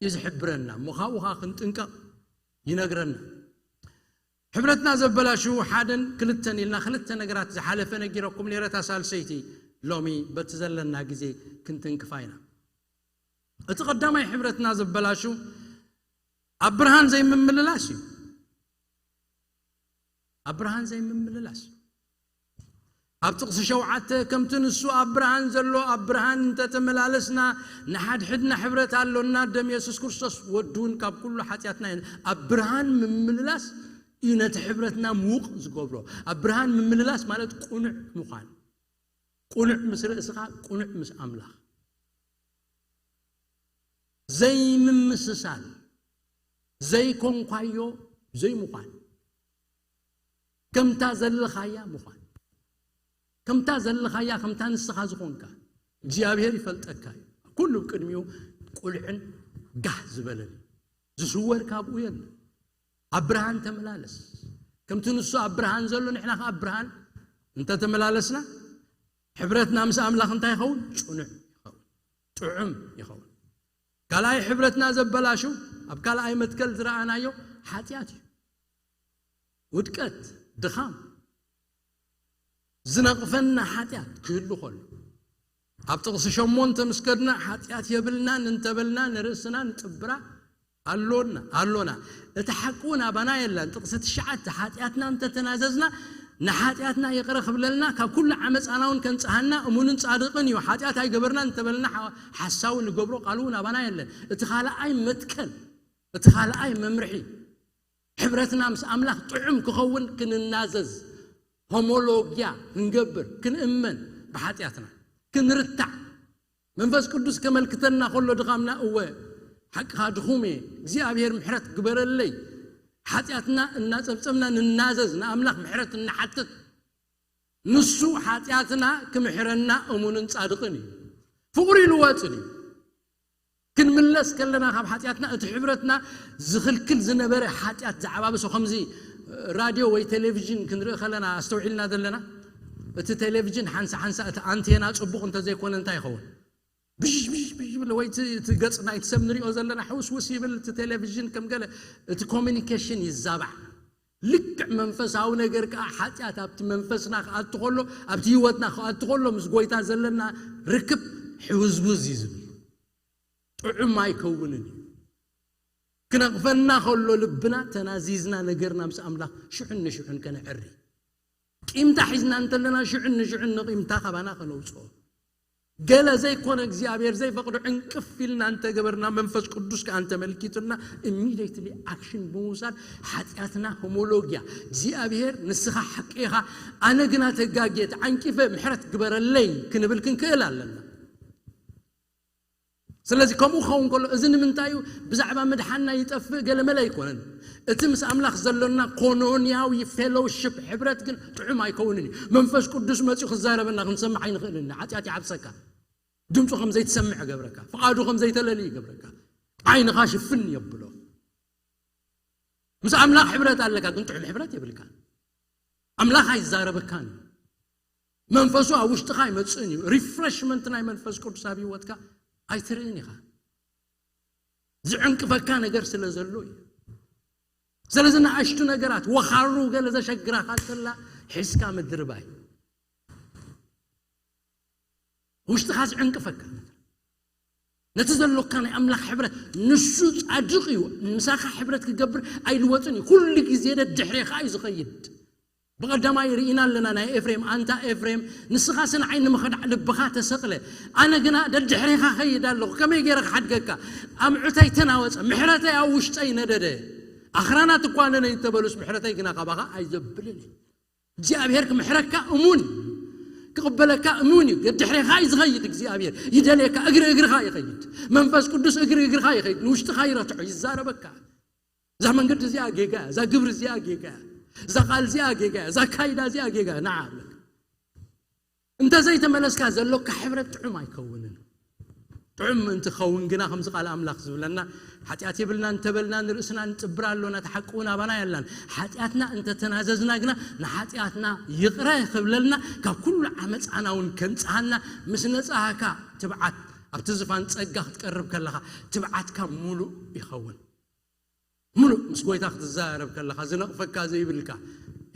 እዩ ዝሕብረና። እሞ ካብኡ ኸዓ ክንጥንቀቕ ይነግረና። ሕብረትና ዘበላሹ ሓደን ክልተን ኢልና ክልተ ነገራት ዝሓለፈ ነጊረኩም ነይረ። እታ ሳልሰይቲ ሎሚ በቲ ዘለና ግዜ ክንትንክፋ ኢና። እቲ ቀዳማይ ሕብረትና ዘበላሹ ኣብ ብርሃን ዘይምምልላስ እዩ። ኣብ ብርሃን ዘይምምልላስ እዩ። ኣብ ጥቕሲ ሸውዓተ ከምቲ ንሱ ኣብ ብርሃን ዘሎ ኣብ ብርሃን እንተተመላለስና ንሓድሕድና ሕብረት ኣሎና፣ ደም የሱስ ክርስቶስ ወዱ እውን ካብ ኩሉ ሓጢኣትና እዩ። ኣብ ብርሃን ምምልላስ እዩ ነቲ ሕብረትና ምዉቕ ዝገብሮ። ኣብ ብርሃን ምምልላስ ማለት ቁኑዕ ምዃን፣ ቁኑዕ ምስ ርእስኻ፣ ቁኑዕ ምስ ኣምላኽ፣ ዘይምምስሳል፣ ዘይኮንኳዮ ዘይምዃን፣ ከምታ ዘለኻያ ምዃን፣ ከምታ ዘለኻያ፣ ከምታ ንስኻ ዝኾንካ እግዚኣብሔር ይፈልጠካ እዩ። ኩሉ ቅድሚኡ ቁልዕን ጋህ ዝበለን እዩ። ዝስወር ካብኡ የለ። ኣብ ብርሃን ተመላለስ። ከምቲ ንሱ ኣብ ብርሃን ዘሎ ንሕና ከኣ ኣብ ብርሃን እንተተመላለስና ሕብረትና ምስ ኣምላኽ እንታይ ይኸውን? ጽኑዕ ይኸውን፣ ጥዑም ይኸውን። ካልኣይ ሕብረትና ዘበላሹ ኣብ ካልኣይ መትከል ዝረኣናዮ ሓጢኣት እዩ። ውድቀት፣ ድኻም፣ ዝነቕፈና ሓጢኣት ክህሉ ከሎ፣ ኣብ ጥቕሲ ሸሞንተ ምስ ከድና ሓጢኣት የብልናን እንተበልና ንርእስና ንጥብራ ኣሎና ኣሎና። እቲ ሓቂ እውን ኣባና የለን። ጥቕሲ ትሽዓተ ሓጢኣትና እንተተናዘዝና ንሓጢኣትና ይቕረ ክብለልና ካብ ኩሉ ዓመፃና እውን ከንጽሃና እሙንን ጻድቕን እዩ። ሓጢኣት ኣይገበርና እንተበልና ሓ- ሓሳዊ ንገብሮ ቃሉ እውን ኣባና የለን። እቲ ካልኣይ መትከል፣ እቲ ካልኣይ መምርሒ ሕብረትና ምስ ኣምላኽ ጥዑም ክኸውን ክንናዘዝ፣ ሆሞሎጊያ ክንገብር፣ ክንእመን ብሓጢኣትና፣ ክንርታዕ፣ መንፈስ ቅዱስ ከመልክተና ከሎ ድኻምና፣ እወ ሓቅኻ ድኹም እየ፣ እግዚኣብሔር ምሕረት ግበረለይ። ሓጢኣትና እናጸብጸብና ንናዘዝ፣ ንኣምላኽ ምሕረት እንሓትት። ንሱ ሓጢኣትና ክምሕረና እሙንን ጻድቕን እዩ። ፍቕሩ ይልወጥን እዩ። ክንምለስ ከለና ካብ ሓጢኣትና፣ እቲ ሕብረትና ዝኽልክል ዝነበረ ሓጢኣት ዝዓባበሶ፣ ከምዚ ራድዮ ወይ ቴሌቪዥን ክንርኢ ከለና ኣስተውዒልና ዘለና፣ እቲ ቴሌቪዥን ሓንሳ ሓንሳ እቲ ኣንቴና ጽቡቕ እንተዘይኮነ እንታይ ይኸውን? ብሽ ብሽ ብሽ ይብል፣ ወይ እቲ፣ እቲ ገጽ ናይቲ ሰብ ንሪኦ ዘለና ሕውስውስ ይብል፣ እቲ ቴሌቪዥን ከም ገለ፣ እቲ ኮሚኒኬሽን ይዛባዕ። ልክዕ መንፈሳዊ ነገር ከኣ ሓጢኣት ኣብቲ መንፈስና ክኣቱ ከሎ፣ ኣብቲ ህይወትና ክኣቱ ከሎ፣ ምስ ጎይታ ዘለና ርክብ ሕውዝውዝ እዩ ዝብል። ጥዑም ኣይከውንን እዩ። ክነቕፈና ከሎ ልብና ተናዚዝና ነገርና ምስ ኣምላኽ ሽዑን ንሽዑን ከነዕሪ። ቂምታ ሒዝና እንተለና ሽዑን ንሽዑን ንቂምታ ካባና ከነውፅኦ። ገለ ዘይኮነ እግዚኣብሔር ዘይፈቕዶ ዕንቅፍ ኢልና እንተገበርና መንፈስ ቅዱስ ከኣ እንተመልኪቱና ኢሚዲየትሊ ኣክሽን ብምውሳድ ሓጢኣትና ሆሞሎጊያ እግዚኣብሔር ንስኻ ሓቂ ኢኻ ኣነ ግና ተጋግየ ተዓንቂፈ ምሕረት ግበረለይ ክንብል ክንክእል ኣለና። ስለዚ ከምኡ ክኸውን ከሎ እዚ ንምንታይ እዩ? ብዛዕባ ምድሓንና ይጠፍእ ገለመለ ኣይኮነን። እቲ ምስ ኣምላኽ ዘሎና ኮኖንያዊ ፌሎውሽፕ ሕብረት ግን ጥዑም ኣይከውንን እዩ። መንፈስ ቅዱስ መጺኡ ክዛረበና ክንሰምዕ ኣይንኽእልን ኢና። ሓጢኣት ይሓብሰካ፣ ድምፁ ከም ዘይትሰምዕ ይገብረካ፣ ፍቓዱ ከም ዘይተለሊ ይገብረካ፣ ዓይንኻ ሽፍን የብሎ። ምስ ኣምላኽ ሕብረት ኣለካ ግን ጥዑም ሕብረት የብልካ። ኣምላኽ ኣይዛረበካን እዩ። መንፈሱ ኣብ ውሽጥኻ ኣይመጽእን እዩ። ሪፍሬሽመንት ናይ መንፈስ ቅዱስ ኣብ ህይወትካ ኣይትርእን ኢኻ። ዝዕንቅፈካ ነገር ስለ ዘሎ እዩ። ስለዚ ንኣሽቱ ነገራት ወኻሩ ገለ ዘሸግራኻ እንተላ ሒዝካ ምድርባይ። ውሽጥኻ ዝዕንቅፈካ ነቲ ዘሎካ ናይ ኣምላኽ ሕብረት ንሱ ጻድቕ እዩ። ምሳኻ ሕብረት ክገብር ኣይልወጥን እዩ። ኩሉ ግዜ ደድሕሬኻ እዩ ዝኸይድ። ብቐዳማይ ርኢና ኣለና ናይ ኤፍሬም፣ ኣንታ ኤፍሬም ንስኻስ ንዓይ ንምኽዳዕ ልብኻ ተሰቕለ፣ ኣነ ግና ደድሕሬኻ ኸይድ ኣለኹ፣ ከመይ ገይረ ክሓድገካ? ኣምዑተይ ተናወጸ፣ ምሕረተይ ኣብ ውሽጠይ ነደደ። ኣኽራናት እኳ ነነይ እንተበሉስ ምሕረተይ ግና ካባኻ ኣይዘብልን እዩ። እግዚኣብሔር ክምሕረካ እሙን እዩ። ክቕበለካ እሙን እዩ። ደድሕሬኻ እዩ ዝኸይድ እግዚኣብሔር። ይደልየካ፣ እግሪ እግርኻ ይኸይድ። መንፈስ ቅዱስ እግሪ እግርኻ ይኸይድ። ንውሽጥኻ ይረትዖ፣ ይዛረበካ። እዛ መንገዲ እዚኣ ጌጋ እያ፣ እዛ ግብሪ እዚኣ ጌጋ እያ፣ እዛ ቃል እዚኣ ጌጋ እያ፣ እዛ ካይዳ እዚኣ ጌጋ እያ። ንዓ ኣለካ። እንተዘይተመለስካ ዘሎካ ሕብረት ጥዑም ኣይከውንን። ጥዑም ምእንቲ ክኸውን ግና ከምዚ ቃል ኣምላኽ ዝብለና፣ ሓጢኣት የብልና እንተበልና ንርእስና ንጥብር ኣሎና፣ እቲ ሓቂ እውን ኣባና የላን። ሓጢኣትና እንተተናዘዝና ግና ንሓጢኣትና ይቕረ ክብለልና፣ ካብ ኩሉ ዓመፃና እውን ከንጽሃና፣ ምስ ነጻሃካ ትብዓት ኣብቲ ዝፋን ጸጋ ክትቀርብ ከለኻ ትብዓትካ ሙሉእ ይኸውን። ምሉእ ምስ ጎይታ ክትዘራረብ ከለኻ ዝነቕፈካ ዘይብልካ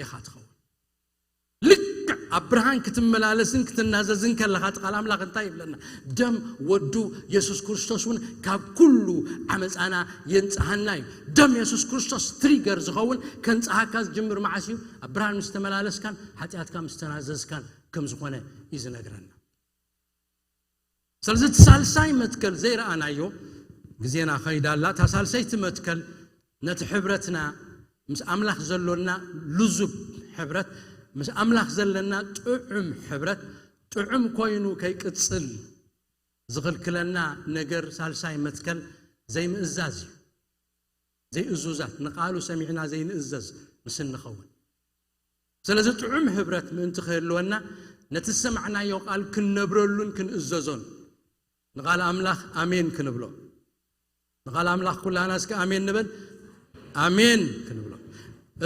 ኢኻ ትኸውን። ልክዕ ኣብ ብርሃን ክትመላለስን ክትናዘዝን ከለኻ እቲ ቃል ኣምላኽ እንታይ ይብለና? ደም ወዱ የሱስ ክርስቶስ እውን ካብ ኩሉ ዓመፃና የንፅሃና እዩ። ደም የሱስ ክርስቶስ ትሪገር ዝኸውን ከንፅሃካ ዝጅምር መዓስ እዩ? ኣብ ብርሃን ምስ ተመላለስካን ሓጢኣትካ ምስ ተናዘዝካን ከም ዝኾነ እዩ ዝነግረና። ስለዚ እቲ ሳልሳይ መትከል ዘይረኣናዮ፣ ግዜና ኸይዳ ኣላ። እታ ሳልሰይቲ መትከል ነቲ ሕብረትና ምስ ኣምላኽ ዘሎና ልዙብ ሕብረት፣ ምስ ኣምላኽ ዘለና ጥዑም ሕብረት፣ ጥዑም ኮይኑ ከይቅጽል ዝኽልክለና ነገር ሳልሳይ መትከል ዘይምእዛዝ እዩ። ዘይእዙዛት፣ ንቃሉ ሰሚዕና ዘይንእዘዝ ምስ እንኸውን። ስለዚ ጥዑም ህብረት ምእንቲ ክህልወና ነቲ ዝሰማዕናዮ ቃል ክንነብረሉን ክንእዘዞን ንቃል ኣምላኽ ኣሜን ክንብሎ። ንቃል ኣምላኽ ኩላና እስከ ኣሜን ንበል። ኣሜን ክንብሎ።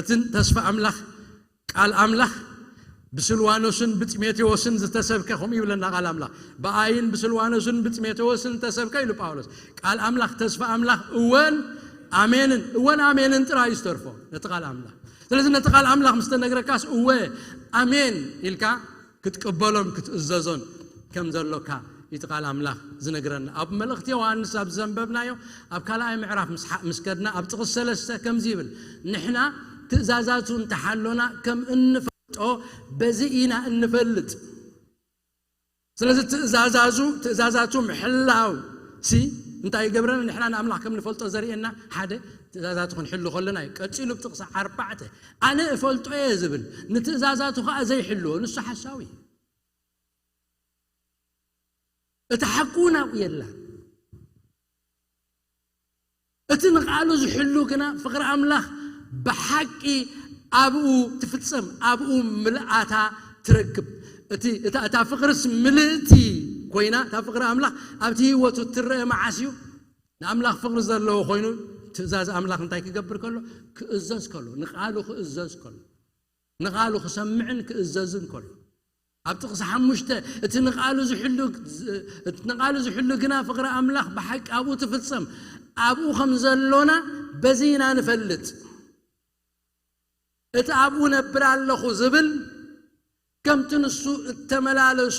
እትን ተስፋ ኣምላኽ ቃል ኣምላኽ ብስልዋኖስን ብጢሞቴዎስን ዝተሰብከ ከምኡ ይብለና ቃል ኣምላኽ። ብኣይን ብስልዋኖስን ብጢሞቴዎስን ዝተሰብከ ኢሉ ጳውሎስ። ቃል ኣምላኽ ተስፋ ኣምላኽ እወን ኣሜንን እወን ኣሜንን ጥራይ እዩ ዝተርፎ ነቲ ቃል ኣምላኽ። ስለዚ ነቲ ቃል ኣምላኽ ምስ ተነግረካስ እወ ኣሜን ኢልካ ክትቅበሎን ክትእዘዞን ከም ዘሎካ እቲ ቃል ኣምላኽ ዝነግረና። ኣብ መልእኽቲ ዮሃንስ ኣብ ዘንበብናዮ ኣብ ካልኣይ ምዕራፍ ምስ ሓ- ምስ ከድና ኣብ ጥቕስ ሰለስተ ከምዚ ይብል፣ ንሕና ትእዛዛቱ እንተሓሎና ከም እንፈልጦ በዚ ኢና እንፈልጥ። ስለዚ ትእዛዛዙ ትእዛዛቱ ምሕላው ሲ እንታይ ይገብረና? ንሕና ንኣምላኽ ከም ንፈልጦ ዘርእየና ሓደ ትእዛዛቱ ክንሕሉ ከለና እዩ። ቀጺሉ ብጥቕሲ ኣርባዕተ ኣነ እፈልጦ እየ ዝብል ንትእዛዛቱ ከዓ ዘይሕልዎ ንሱ ሓሳዊ እዩ። እቲ ሓቁ ናብኡ የላን። እቲ ንቃሉ ዝሕሉ ግና ፍቕሪ ኣምላኽ ብሓቂ ኣብኡ ትፍጸም፣ ኣብኡ ምልኣታ ትረክብ። እቲ እታ እታ ፍቕርስ ምልእቲ ኮይና እታ ፍቕሪ ኣምላኽ ኣብቲ ህይወቱ ትረአ መዓስ እዩ? ንኣምላኽ ፍቕሪ ዘለዎ ኮይኑ ትእዛዝ ኣምላኽ እንታይ ክገብር ከሎ? ክእዘዝ ከሎ፣ ንቃሉ ክእዘዝ ከሎ፣ ንቃሉ ክሰምዕን ክእዘዝን ከሎ። ኣብ ጥቕሲ ሓሙሽተ እቲ ንቃሉ ዝሕሉ እቲ ንቃሉ ዝሕሉ ግና ፍቕሪ ኣምላኽ ብሓቂ ኣብኡ ትፍጸም፣ ኣብኡ ከም ዘሎና በዚ ኢና ንፈልጥ። እቲ ኣብኡ ነብር ኣለኹ ዝብል ከምቲ ንሱ እተመላለሶ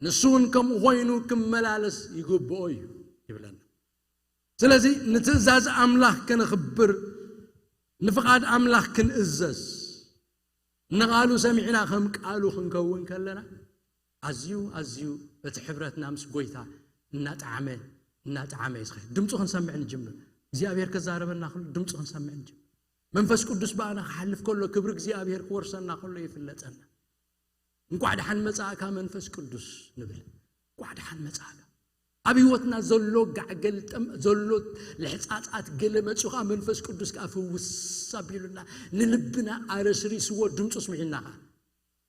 ንሱ እውን ከምኡ ኮይኑ ክመላለስ ይግብኦ እዩ ይብለና። ስለዚ ንትእዛዝ ኣምላኽ ከነኽብር ንፍቓድ ኣምላኽ ክንእዘዝ ንቓሉ ሰሚዕና ከም ቃሉ ክንከውን ከለና ኣዝዩ ኣዝዩ እቲ ሕብረትና ምስ ጎይታ እናጠዓመ እናጠዓመ እዩ ዝኸይድ። ድምፁ ክንሰምዕ ንጅምር። እግዚኣብሔር ክዛረበና ከሎ ድምፁ ክንሰምዕ ንጅምር። መንፈስ ቅዱስ ብኣና ክሓልፍ ከሎ ክብሪ እግዚኣብሔር ክወርሰና ከሎ ይፍለጠና። እንኳዕ ደሓን መጻእካ መንፈስ ቅዱስ ንብል። እንኳዕ ደሓን መጻእካ። ኣብ ህይወትና ዘሎ ጋዕገልጠም ዘሎ ልሕጻጻት ገለ መጺኡ ከዓ መንፈስ ቅዱስ ከዓ ፍውስ ኣቢሉና ንልብና ኣረስሪስዎ ድምፁ ስሚዕና ከዓ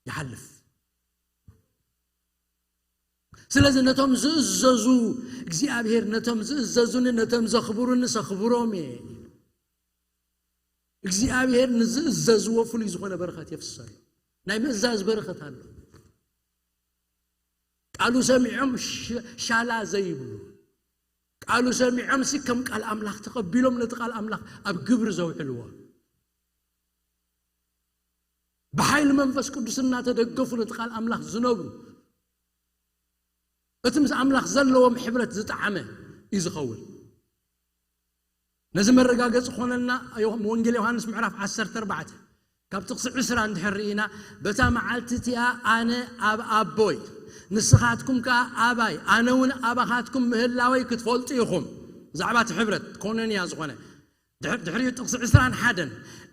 ይሓልፍ። ስለዚ ነቶም ዝእዘዙ እግዚኣብሔር ነቶም ዝእዘዙኒ ነቶም ዘኽብሩኒ ሰኽብሮም እየ። እግዚኣብሔር ንዝእዘዝዎ ፍሉይ ዝኾነ በረኸት የፍሰሉ። ናይ ምእዛዝ በረኸት ኣሎ። ቃሉ ሰሚዖም ሻላ ዘይብሉ፣ ቃሉ ሰሚዖም ሲ ከም ቃል ኣምላኽ ተቐቢሎም ነቲ ቃል ኣምላኽ ኣብ ግብሪ ዘውዕልዎ፣ ብሓይሊ መንፈስ ቅዱስ እናተደገፉ ነቲ ቃል ኣምላኽ ዝነብሩ፣ እቲ ምስ ኣምላኽ ዘለዎም ሕብረት ዝጠዓመ እዩ ዝኸውን። ነዚ መረጋገፂ ኮነና ወንጌል ዮሃንስ ምዕራፍ ዓሰርተ ኣርባዕተ ካብ ጥቕሲ ዕስራ እንድሕር ርኢና፣ በታ መዓልቲ እቲኣ ኣነ ኣብ ኣቦይ ንስኻትኩም ከኣ ኣባይ ኣነ እውን ኣባኻትኩም ምህላወይ ክትፈልጡ ኢኹም። ብዛዕባ እቲ ሕብረት ኮነንያ ዝኾነ ድሕሪኡ ጥቕሲ ዕስራን ሓደን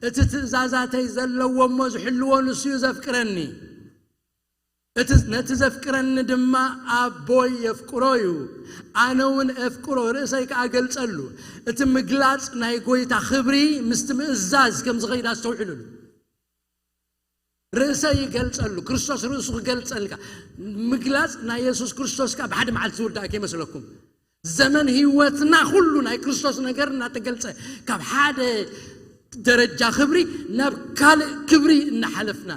እቲ ትእዛዛተይ ዘለዎ እሞ ዝሕልዎ ንሱ እዩ ዘፍቅረኒ። እቲ ነቲ ዘፍቅረኒ ድማ ኣቦይ የፍቅሮ እዩ፣ ኣነ እውን ኤፍቅሮ ርእሰይ ከኣ ገልጸሉ። እቲ ምግላጽ ናይ ጎይታ ክብሪ ምስቲ ምእዛዝ ከም ዝኸይድ ኣስተውዕሉሉ። ርእሰይ ይገልጸሉ፣ ክርስቶስ ርእሱ ክገልጸልካ። ምግላጽ ናይ የሱስ ክርስቶስ ከኣ ብሓደ መዓልቲ ዝውዳእ ከይመስለኩም። ዘመን ህይወትና ኩሉ ናይ ክርስቶስ ነገር እናተገልጸ ካብ ሓደ ደረጃ ክብሪ ናብ ካልእ ክብሪ እናሓለፍና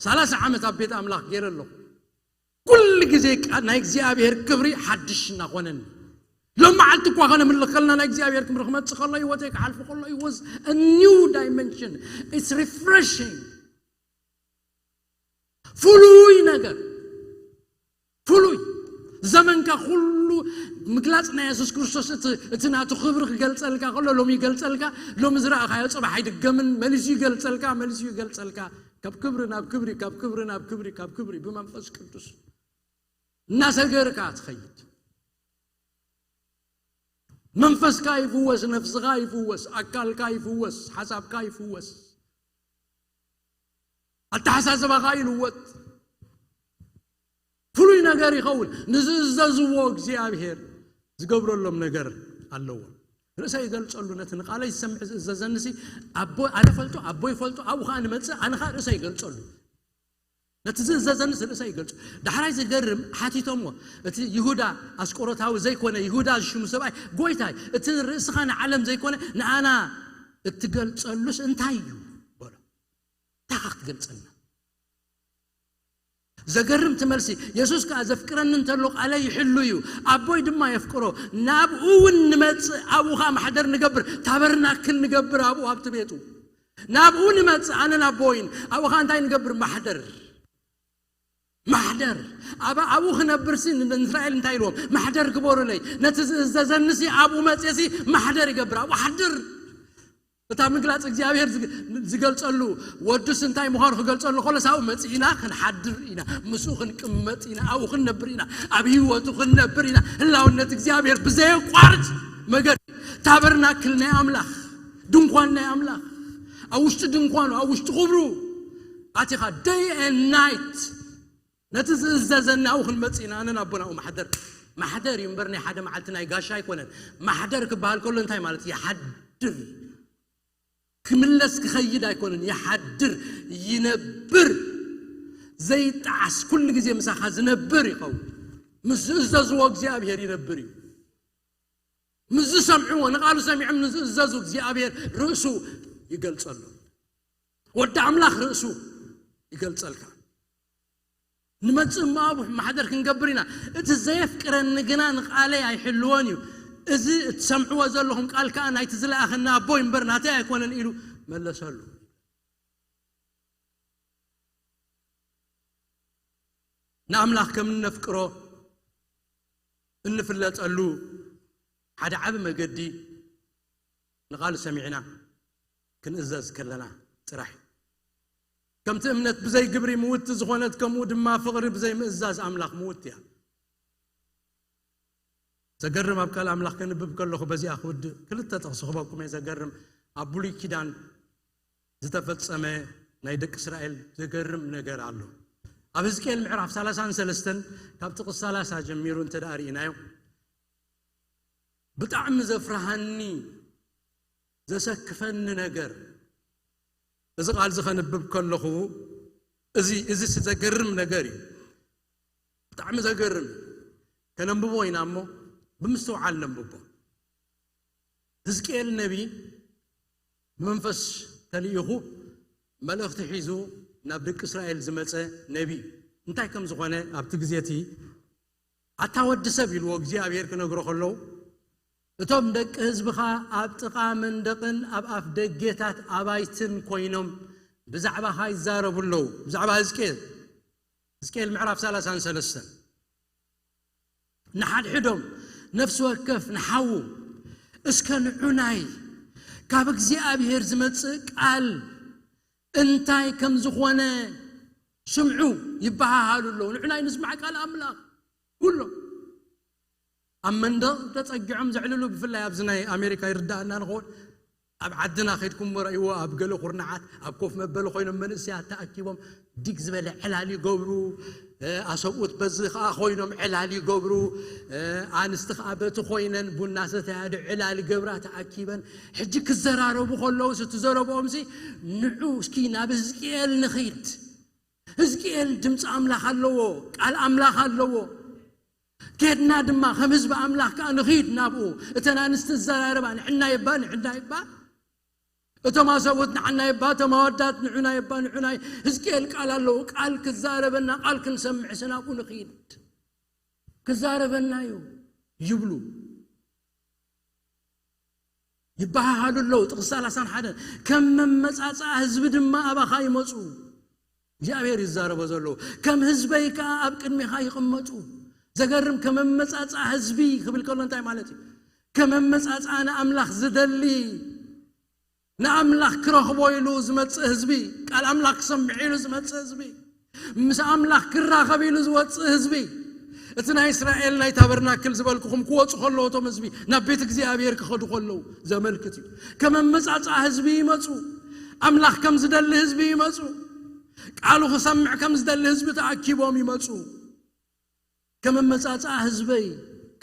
ሰላሳ ዓመት ኣብ ቤት ኣምላኽ ገይረ ኣለኹ። ኩሉ ግዜ ናይ እግዚኣብሔር ክብሪ ሓድሽ እናኾነኒ ሎም መዓልቲ እኳ ከነምልኽ ከለና፣ ናይ እግዚኣብሔር ክብሪ ክመጽእ ከሎ፣ ህይወተይ ክሓልፉ ከሎ፣ it was a new dimension. It's refreshing. ፍሉይ ነገር፣ ፍሉይ ዘመንካ ኩሉ ምግላጽ ናይ የሱስ ክርስቶስ፣ እቲ ናቱ ክብሪ ክገልጸልካ ከሎ፣ ሎም ይገልጸልካ። ሎም ዝረኣኻዮ ጽባሕ ኣይድገምን። መሊሱ ይገልጸልካ፣ መሊሱ ይገልጸልካ። ካብ ክብሪ ናብ ክብሪ፣ ካብ ክብሪ ናብ ክብሪ፣ ካብ ክብሪ ብመንፈስ ቅዱስ እናሰገርካ ትኸይድ። መንፈስካ ይፍወስ፣ ነፍስኻ ይፍወስ፣ ኣካልካ ይፍወስ፣ ሓሳብካ ይፍወስ፣ ኣተሓሳስባኻ ይልወጥ፣ ፍሉይ ነገር ይኸውን። ንዝእዘዝዎ እግዚኣብሔር ዝገብረሎም ነገር ኣለዎ። ርእሰ ይገልጸሉ፣ ነቲ ንቓለይ ዝሰምዕ ዝእዘዘንሲ፣ ኣቦ ኣነ ፈልጦ፣ ኣቦ ይፈልጦ፣ ኣብኡ ኸዓ ንመጽእ፣ ኣነ ኸዓ ርእሰ ይገልጸሉ። ነቲ ዝእዘዘንስ ርእሰ ይገልጹ። ዳሕራይ ዝገርም ሓቲቶምዎ፣ እቲ ይሁዳ ኣስቆሮታዊ ዘይኮነ ይሁዳ ዝሽሙ ሰብኣይ፣ ጎይታይ፣ እቲ ርእስኻ ንዓለም ዘይኮነ ንኣና እትገልጸሉስ እንታይ እዩ? በሎ። እንታይ ኻ ክትገልጸልና? ዘገርም እቲ መልሲ። የሱስ ከኣ ዘፍቅረኒ እንተሎ ቃለይ ይሕሉ እዩ፣ ኣቦይ ድማ የፍቅሮ፣ ናብኡ እውን ንመጽእ፣ ኣብኡ ኸኣ ማሕደር ንገብር፣ ታበርናክል ንገብር፣ ኣብኡ ኣብቲ ቤቱ ናብኡ ንመጽእ፣ ኣነን ኣቦይን። ኣብኡ ኸኣ እንታይ ንገብር? ማሕደር። ማሕደር። ኣብ-፣ ኣብኡ ክነብርሲ ን-፣ ንእስራኤል እንታይ ኢልዎም? ማሕደር ግበሩለይ። ነቲ ዝእዘዘንሲ ኣብኡ መጽእሲ ማሕደር ይገብር፣ ኣብኡ ሓድር። እታ ምግላጽ እግዚኣብሔር ዝግ-፣ ዝገልጸሉ፣ ወዱስ እንታይ ምዃኑ ክገልጸሉ ከሎስ ኣብኡ መጺእና ክንሓድር ኢና፣ ምስኡ ክንቅመጥ ኢና፣ ኣብኡ ክንነብር ኢና፣ ኣብ ህይወቱ ክንነብር ኢና። ህላውነት እግዚኣብሔር ብዘየቋርጽ መገዲ፣ ታበርናክል ናይ ኣምላኽ፣ ድንኳን ናይ ኣምላኽ፣ ኣብ ውሽጢ ድንኳኑ፣ ኣብ ውሽጢ ክብሩ ኣቲኻ፣ day and night ነቲ ዝእዘዘና ኣብኡ ክንመጽእ ኢና። ኣነን ኣቦን ኣብኡ ማሕደር። ማሕደር እዩ እምበር ናይ ሓደ መዓልቲ ናይ ጋሻ ኣይኮነን። ማሕደር ክበሃል ከሎ እንታይ ማለት እዩ? ይሓድር። ክምለስ ክኸይድ ኣይኮነን። ይሓድር፣ ይነብር። ዘይጠዓስ፣ ኩሉ ግዜ ምሳኻ ዝነብር ይኸውን። ምስ ዝእዘዝዎ እግዚኣብሔር ይነብር እዩ። ምስ ዝሰምዕዎ፣ ንቓሉ ሰሚዖም ንዝእዘዙ እግዚኣብሔር ርእሱ ይገልጸሉ። ወዲ ኣምላኽ ርእሱ ይገልጸልካ። ንመጽእ እሞ ኣብ ማሕደር ክንገብር ኢና። እቲ ዘየፍቅረኒ ግና ንቓለይ ኣይሕልዎን እዩ። እዚ እትሰምዕዎ ዘለኹም ቃል ከኣ ናይቲ ዝለኣኸኒ ኣቦይ እምበር ናተይ ኣይኮነን ኢሉ መለሰሉ። ንኣምላኽ ከም እነፍቅሮ እንፍለጠሉ ሓደ ዓቢ መገዲ ንቓሉ ሰሚዕና ክንእዘዝ ከለና ጥራሕ እዩ። ከምቲ እምነት ብዘይ ግብሪ ምውቲ ዝኾነት፣ ከምኡ ድማ ፍቕሪ ብዘይ ምእዛዝ ኣምላኽ ምውቲ እያ። ዘገርም፣ ኣብ ቃል ኣምላኽ ከንብብ ከለኹ በዚኣ ክውድእ ክልተ ጥቕሲ ክበኩም እየ። ዘገርም፣ ኣብ ብሉይ ኪዳን ዝተፈጸመ ናይ ደቂ እስራኤል ዘገርም ነገር ኣሎ። ኣብ ሕዝቅኤል ምዕራፍ ሰላሳን ሰለስተን ካብ ጥቕሲ ሰላሳ ጀሚሩ እንተ ደኣ ርኢናዮ፣ ብጣዕሚ ዘፍርሃኒ፣ ዘሰክፈኒ ነገር፣ እዚ ቃል እዚ ከንብብ ከለኹ፣ እዚ፣ እዚ ዘገርም ነገር እዩ። ብጣዕሚ ዘገርም። ከነንብቦ ኢና እሞ፣ ብምስትውዓል ነንብቦ። ሕዝቅኤል ነቢ ብመንፈስ ተልኢኹ፣ መልእኽቲ ሒዙ ናብ ደቂ እስራኤል ዝመጸ ነቢ እዩ። እንታይ ከም ዝኾነ ኣብቲ ግዜ እቲ፣ ኣታ ወዲ ሰብ፣ ኢልዎ እግዚኣብሔር ክነግሮ ከለዉ፣ እቶም ደቂ ህዝብኻ ኣብ ጥቓ መንደቕን ኣብ ኣፍ ደጌታት ኣባይትን ኮይኖም ብዛዕባኻ ይዛረቡ ኣለዉ። ብዛዕባ ህዝቅኤል፣ ህዝቅኤል ምዕራፍ ሰላሳን ሰለስተን። ንሓድሕዶም፣ ነፍሲ ወከፍ ንሓዉ፣ እስከ ንዑናይ ካብ እግዚኣብሔር ዝመጽእ ቃል እንታይ ከም ዝኾነ ስምዑ፣ ይበሃሃሉ ኣለዉ። ንዑናይ ንስማዕ ቃል ኣምላኽ። ኩሎም ኣብ መንደቕ ተጸጊዖም ዘዕልሉ፣ ብፍላይ ኣብዚ ናይ ኣሜሪካ ይርዳእና ንኸውን። ኣብ ዓድና ከይድኩም ረእይዎ፣ ኣብ ገለ ኩርናዓት ኣብ ኮፍ መበሊ ኮይኖም መንእሰያት ተኣኪቦም ዲግ ዝበለ ዕላል ይገብሩ። እ፣ ኣሰብኡት በዚ ከኣ ኮይኖም ዕላል ይገብሩ። እ፣ ኣንስቲ ከኣ በቲ ኮይነን ቡና ሰተያ ዶ ዕላል ይገብራ ተኣኪበን። ሕጂ ክዘራረቡ ከለውስ እቲ ዘረብኦምሲ፣ ንዑ እስኪ ናብ ህዝቅኤል ንኺድ። ህዝቅኤል ድምፂ ኣምላኽ ኣለዎ፣ ቃል ኣምላኽ ኣለዎ። ኬድና ድማ ከም ህዝቢ ኣምላኽ ከኣ ንኺድ ናብኡ። እተን ኣንስቲ ዝዘራረባ ንዕናይ እባ፣ ንዕናይ እባ። እቶም ኣሰብኡት ንዓናይ እባ፣ እቶም ኣወዳት ንዑናይ እባ፣ ንዑናይ። ህዝቅኤል ቃል ኣለዎ፣ ቃል ክዛረበና፣ ቃል ክንሰምዕሲ ናብኡ ንኺድ። ክዛረበና እዩ ይብሉ። ይበሃሃሉ ኣለዉ። ጥቕሲ ሰላሳን ሓደን፣ ከም መመጻጽኣ ህዝቢ ድማ ኣባኻ ይመጹ። እግዚኣብሔር ይዛረቦ ዘለዉ፣ ከም ህዝበይ ከኣ ኣብ ቅድሜኻ ይቕመጡ። ዘገርም፣ ከም መመጻጽኣ ህዝቢ ክብል ከሎ እንታይ ማለት እዩ? ከም መመጻጽኣ ንኣምላኽ ዝደሊ፣ ንኣምላኽ ክረኽቦ ኢሉ ዝመጽእ ህዝቢ፣ ቃል ኣምላኽ ክሰምዕ ኢሉ ዝመጽእ ህዝቢ፣ ምስ ኣምላኽ ክራኸብ ኢሉ ዝወጽእ ህዝቢ። እቲ ናይ እስራኤል ናይ ታበርናክል ዝበልኩኹም ክወጹ ከለዉ፣ እቶም ህዝቢ ናብ ቤት እግዚኣብሔር ክኸዱ ከለዉ ዘመልክት እዩ። ከም መመጻጽኣ ህዝቢ ይመጹ። ኣምላኽ ከም ዝደሊ ህዝቢ ይመጹ። ቃሉ ክሰምዕ ከም ዝደሊ ህዝቢ ተኣኪቦም ይመጹ። ከም መመጻጽኣ ህዝበይ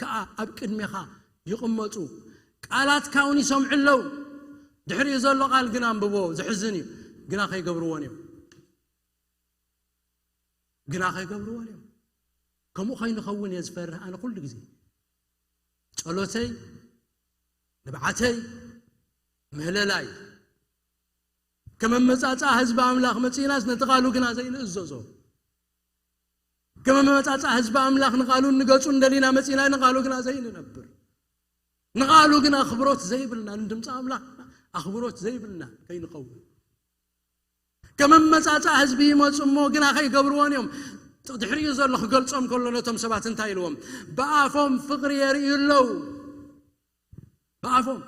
ከኣ ኣብ ቅድሜኻ ይቕመጡ። ቃላትካ እውን ይሰምዑ ኣለዉ። ድሕሪኡ ዘሎ ቃል ግን ኣንብቦ፣ ዘሕዝን እዩ። ግና ከይገብርዎን እዮም። ግና ከይገብርዎን እዮም። ከምኡ ከይንኸውን እየ ዝፈርህ ኣነ ኩሉ ግዜ። ጸሎተይ፣ ንብዓተይ፣ ምህለላይ። ከም መመጻጽኣ ህዝቢ ኣምላኽ መጺእናስ ነቲ ቃሉ ግና ዘይንእዘዞ። ከም መመጻጽኣ ህዝቢ ኣምላኽ ንቃሉን ንገጹን ደሊና መጺእና ንቃሉ ግና ዘይንነብር። ንቃሉ ግና ኣኽብሮት ዘይብልና፣ ንድምፂ ኣምላኽ ኣኽብሮት ዘይብልና ከይንኸውን። ከም መመጻጽኣ ህዝቢ ይመጹ እሞ ግና ከይገብርዎን እዮም። ድሕሪኡ ዘሎ ክገልጾም ከሎ ነቶም ሰባት እንታይ ኢልዎም? ብኣፎም ፍቕሪ የርእዩ ኣለዉ። ብኣፎም።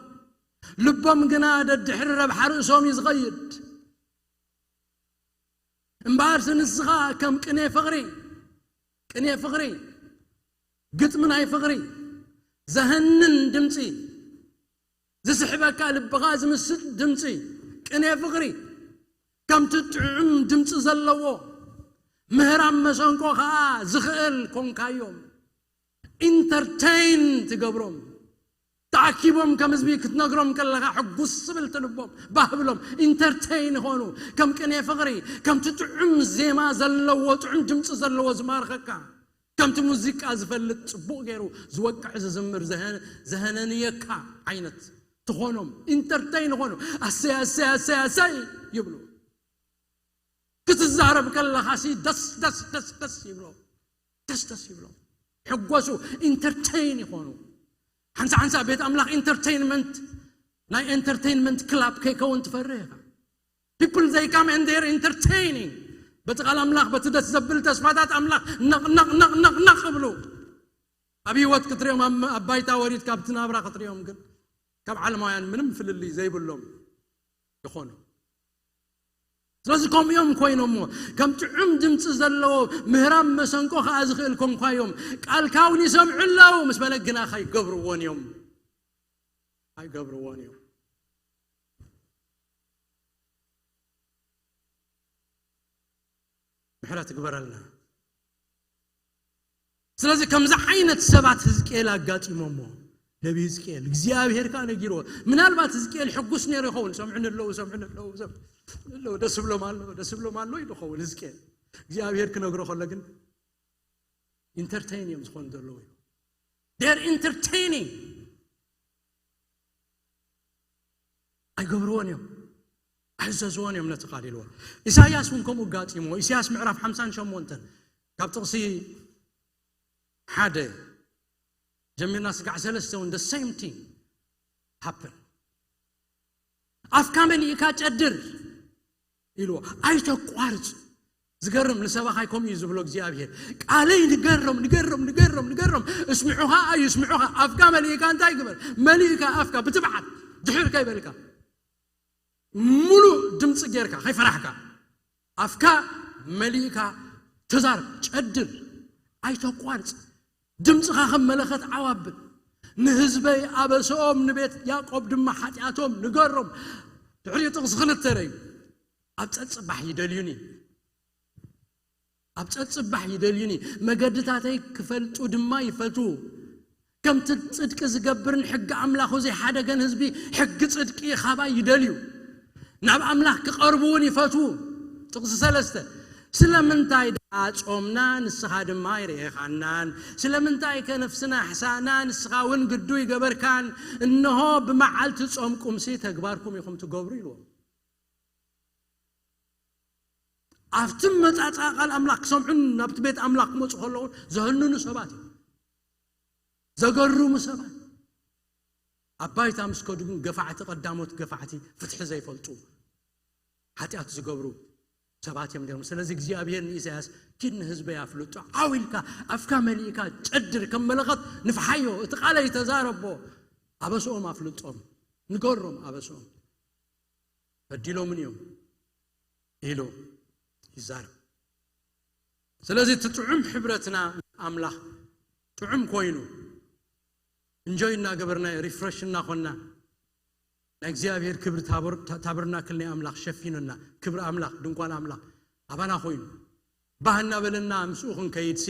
ልቦም ግና ደድሕሪ ረብሓ ርእሶም እዩ ዝኸይድ። እምበኣርሲ ንስኻ ከም ቅኔ ፍቕሪ፣ ቅኔ ፍቕሪ፣ ግጥሚ ናይ ፍቕሪ፣ ዘህንን ድምጺ፣ ዝስሕበካ ልብኻ ዝምስጥ ድምጺ፣ ቅኔ ፍቕሪ፣ ከምቲ ጥዑም ድምጺ ዘለዎ ምህራም መሰንቆ ኸኣ ዝኽእል ኮንካዮም። ኢንተርቴይን ትገብሮም። ተኣኪቦም ከም ህዝቢ ክትነግሮም ከለኻ ሕጉስ ዝብል ትልቦም፣ ባህ ብሎም፣ ኢንተርቴይን ይኾኑ። ከም ቅኔ ፍቕሪ፣ ከምቲ ጥዑም ዜማ ዘለዎ፣ ጥዑም ድምጺ ዘለዎ ዝማርኸካ፣ ከምቲ ሙዚቃ ዝፈልጥ ጽቡቕ ገይሩ ዝወቅዕ ዝዝምር ዘሀ-፣ ዘሀነንየካ ዓይነት ትኾኖም። ኢንተርቴይን ይኾኑ። ኣሰይ፣ ኣሰይ፣ ኣሰይ፣ ኣሰይ ይብሉ። ክትዛረብ ከለኻ ሲ ደስ፣ ደስ፣ ደስ፣ ደስ ይብሎ። ደስ፣ ደስ ይብሎ። ሕጎሱ፣ ኢንተርቴይን ይኾኑ። ሓንሳ፣ ሓንሳ ቤት ኣምላኽ ኢንተርቴይንመንት፣ ናይ ኢንተርቴይንመንት ክላብ ከይከውን ትፈርህ ኢኻ። People, they come and they're entertaining። በቲ ቃል ኣምላኽ፣ በቲ ደስ ዘብል ተስፋታት ኣምላኽ ነቕ፣ ነቕ፣ ነቕ፣ ነቕ፣ ነቕ ይብሉ። ኣብ ህይወት ክትሪኦም፣ ኣብ፣ ኣብ ባይታ ወሪድካ ኣብቲ ናብራ ክትሪኦም ግን ካብ ዓለማውያን ምንም ፍልልይ ዘይብሎም ይኾኑ። ስለዚ ከምኡ እዮም ኮይኖም እሞ፣ ከም ጥዑም ድምፂ ዘለዎ ምህራም መሰንቆ ኸዓ ዝኽእል ኮንኳዮም። ቃልካ እውን ይሰምዑ ኣለዉ ምስ በለ ግና ኸይገብርዎን እዮም። ኣይገብርዎን እዮም። ምሕረት ይግበረልና። ስለዚ ከምዚ ዓይነት ሰባት ህዝቅኤል ኣጋጢሞሞ፣ ነቢ ህዝቅኤል እግዚኣብሔር ከኣ ነጊርዎ። ምናልባት ህዝቅኤል ሕጉስ ነይሩ ይኸውን። ሰምዑኒ ኣለዉ፣ ሰምዑኒ ኣለዉ፣ ሰምዑኒ ኣለዉ፣ ደስ ብሎም ኣሎ፣ ደስ ብሎም ኣሎ ኢሉ ይኸውን ህዝቅኤል። እግዚኣብሔር ክነግሮ ከሎ ግን ኢንተርቴይን እዮም ዝኾኑ ዘለዉ። They're entertaining። ኣይገብርዎን እዮም፣ ኣይእዘዝዎን እዮም ነቲ ቃል ኢልዎ። ኢሳያስ እውን ከምኡ ኣጋጢምዎ። ኢሳያስ ምዕራፍ ሓምሳን ሸሞንተን ካብ ጥቕሲ ሓደ ጀሚርና ስጋዕ ሰለስተ እውን the same thing happen። ኣፍካ መሊእካ ጨድር ኢልዎ፣ ኣይተቋርጽ። ዝገርም፣ ንሰባኻይ ከምኡ እዩ ዝብሎ እግዚኣብሔር። ቃለይ ንገሮም፣ ንገሮም፣ ንገሮም፣ ንገሮም። እስምዑኻ ኣዩ፣ እስምዑኻ። ኣፍካ መሊእካ እንታይ ግበር? መሊእካ ኣፍካ ብትብዓት ድሕር ከይበልካ፣ ሙሉእ ድምፂ ጌርካ፣ ከይፈራሕካ፣ ኣፍካ መሊእካ ተዛረብ፣ ጨድር፣ ኣይተቋርጽ። ድምፅኻ ከም መለኸት ዓው ኣብል። ንህዝበይ ኣበሰኦም፣ ንቤት ያዕቆብ ድማ ሓጢኣቶም ንገሮም። ድሕሪኡ ጥቕሲ ክልተ ረዩ። ኣብ ጸጽባሕ ይደልዩኒ። ኣብ ጸጽባሕ ይደልዩኒ። መገድታተይ ክፈልጡ ድማ ይፈትዉ። ከምቲ ጽድቂ ዝገብርን ሕጊ ኣምላኹ ዘይሓደገን ህዝቢ ሕጊ ጽድቂ ኻባይ ይደልዩ። ናብ ኣምላኽ ክቐርቡ እውን ይፈትዉ። ጥቕሲ ሰለስተ፣ ስለምንታይ ደኣ ጾምና ንስኻ ድማ ኣይርኤኻናን? ስለምንታይ ከ ነፍስና ኣሕሳእና ንስኻ እውን ግዱ ይገበርካን? እንሆ ብመዓልቲ ጾምኩምሲ ተግባርኩም ኢኹም ትገብሩ ኢልዎም። ኣብቲ መጻጻ ቃል ኣምላኽ ክሰምዑን ናብቲ ቤት ኣምላኽ ክመጹ ከለዉ ዘህንኑ ሰባት እዮም። ዘገርሙ ሰባት። ኣብ ባይታ ምስ ከዱ ግን ገፋዕቲ፣ ቀዳሞት ገፋዕቲ፣ ፍትሒ ዘይፈልጡ፣ ሓጢኣት ዝገብሩ ሰባት እዮም ነይሮም። ስለዚ እግዚኣብሔር ንኢሳያስ፣ "ኪድ ንህዝበይ ኣፍልጦ፣ ዓው ኢልካ ኣፍካ መሊእካ ጨድር፣ ከም መለኸት ንፍሓዮ፣ እቲ ቃለይ ተዛረቦ፣ ኣበስኦም ኣፍልጦም፣ ንገሮም ኣበስኦም፣ በዲሎምን እዮም" ኢሉ ይዛረብ። ስለዚ እቲ ጥዑም ሕብረትና ኣምላኽ ጥዑም ኮይኑ፣ እንጆይ እናገበርና፣ ሪፍረሽ እናኾንና፣ ናይ እግዚኣብሔር ክብሪ ታቦር-፣ ታ-፣ ታበርናክል ናይ ኣምላኽ ሸፊኑና፣ ክብሪ ኣምላኽ፣ ድንኳን ኣምላኽ ኣባና ኮይኑ፣ ባህ እናበለና ምስኡ ክንከይድሲ፣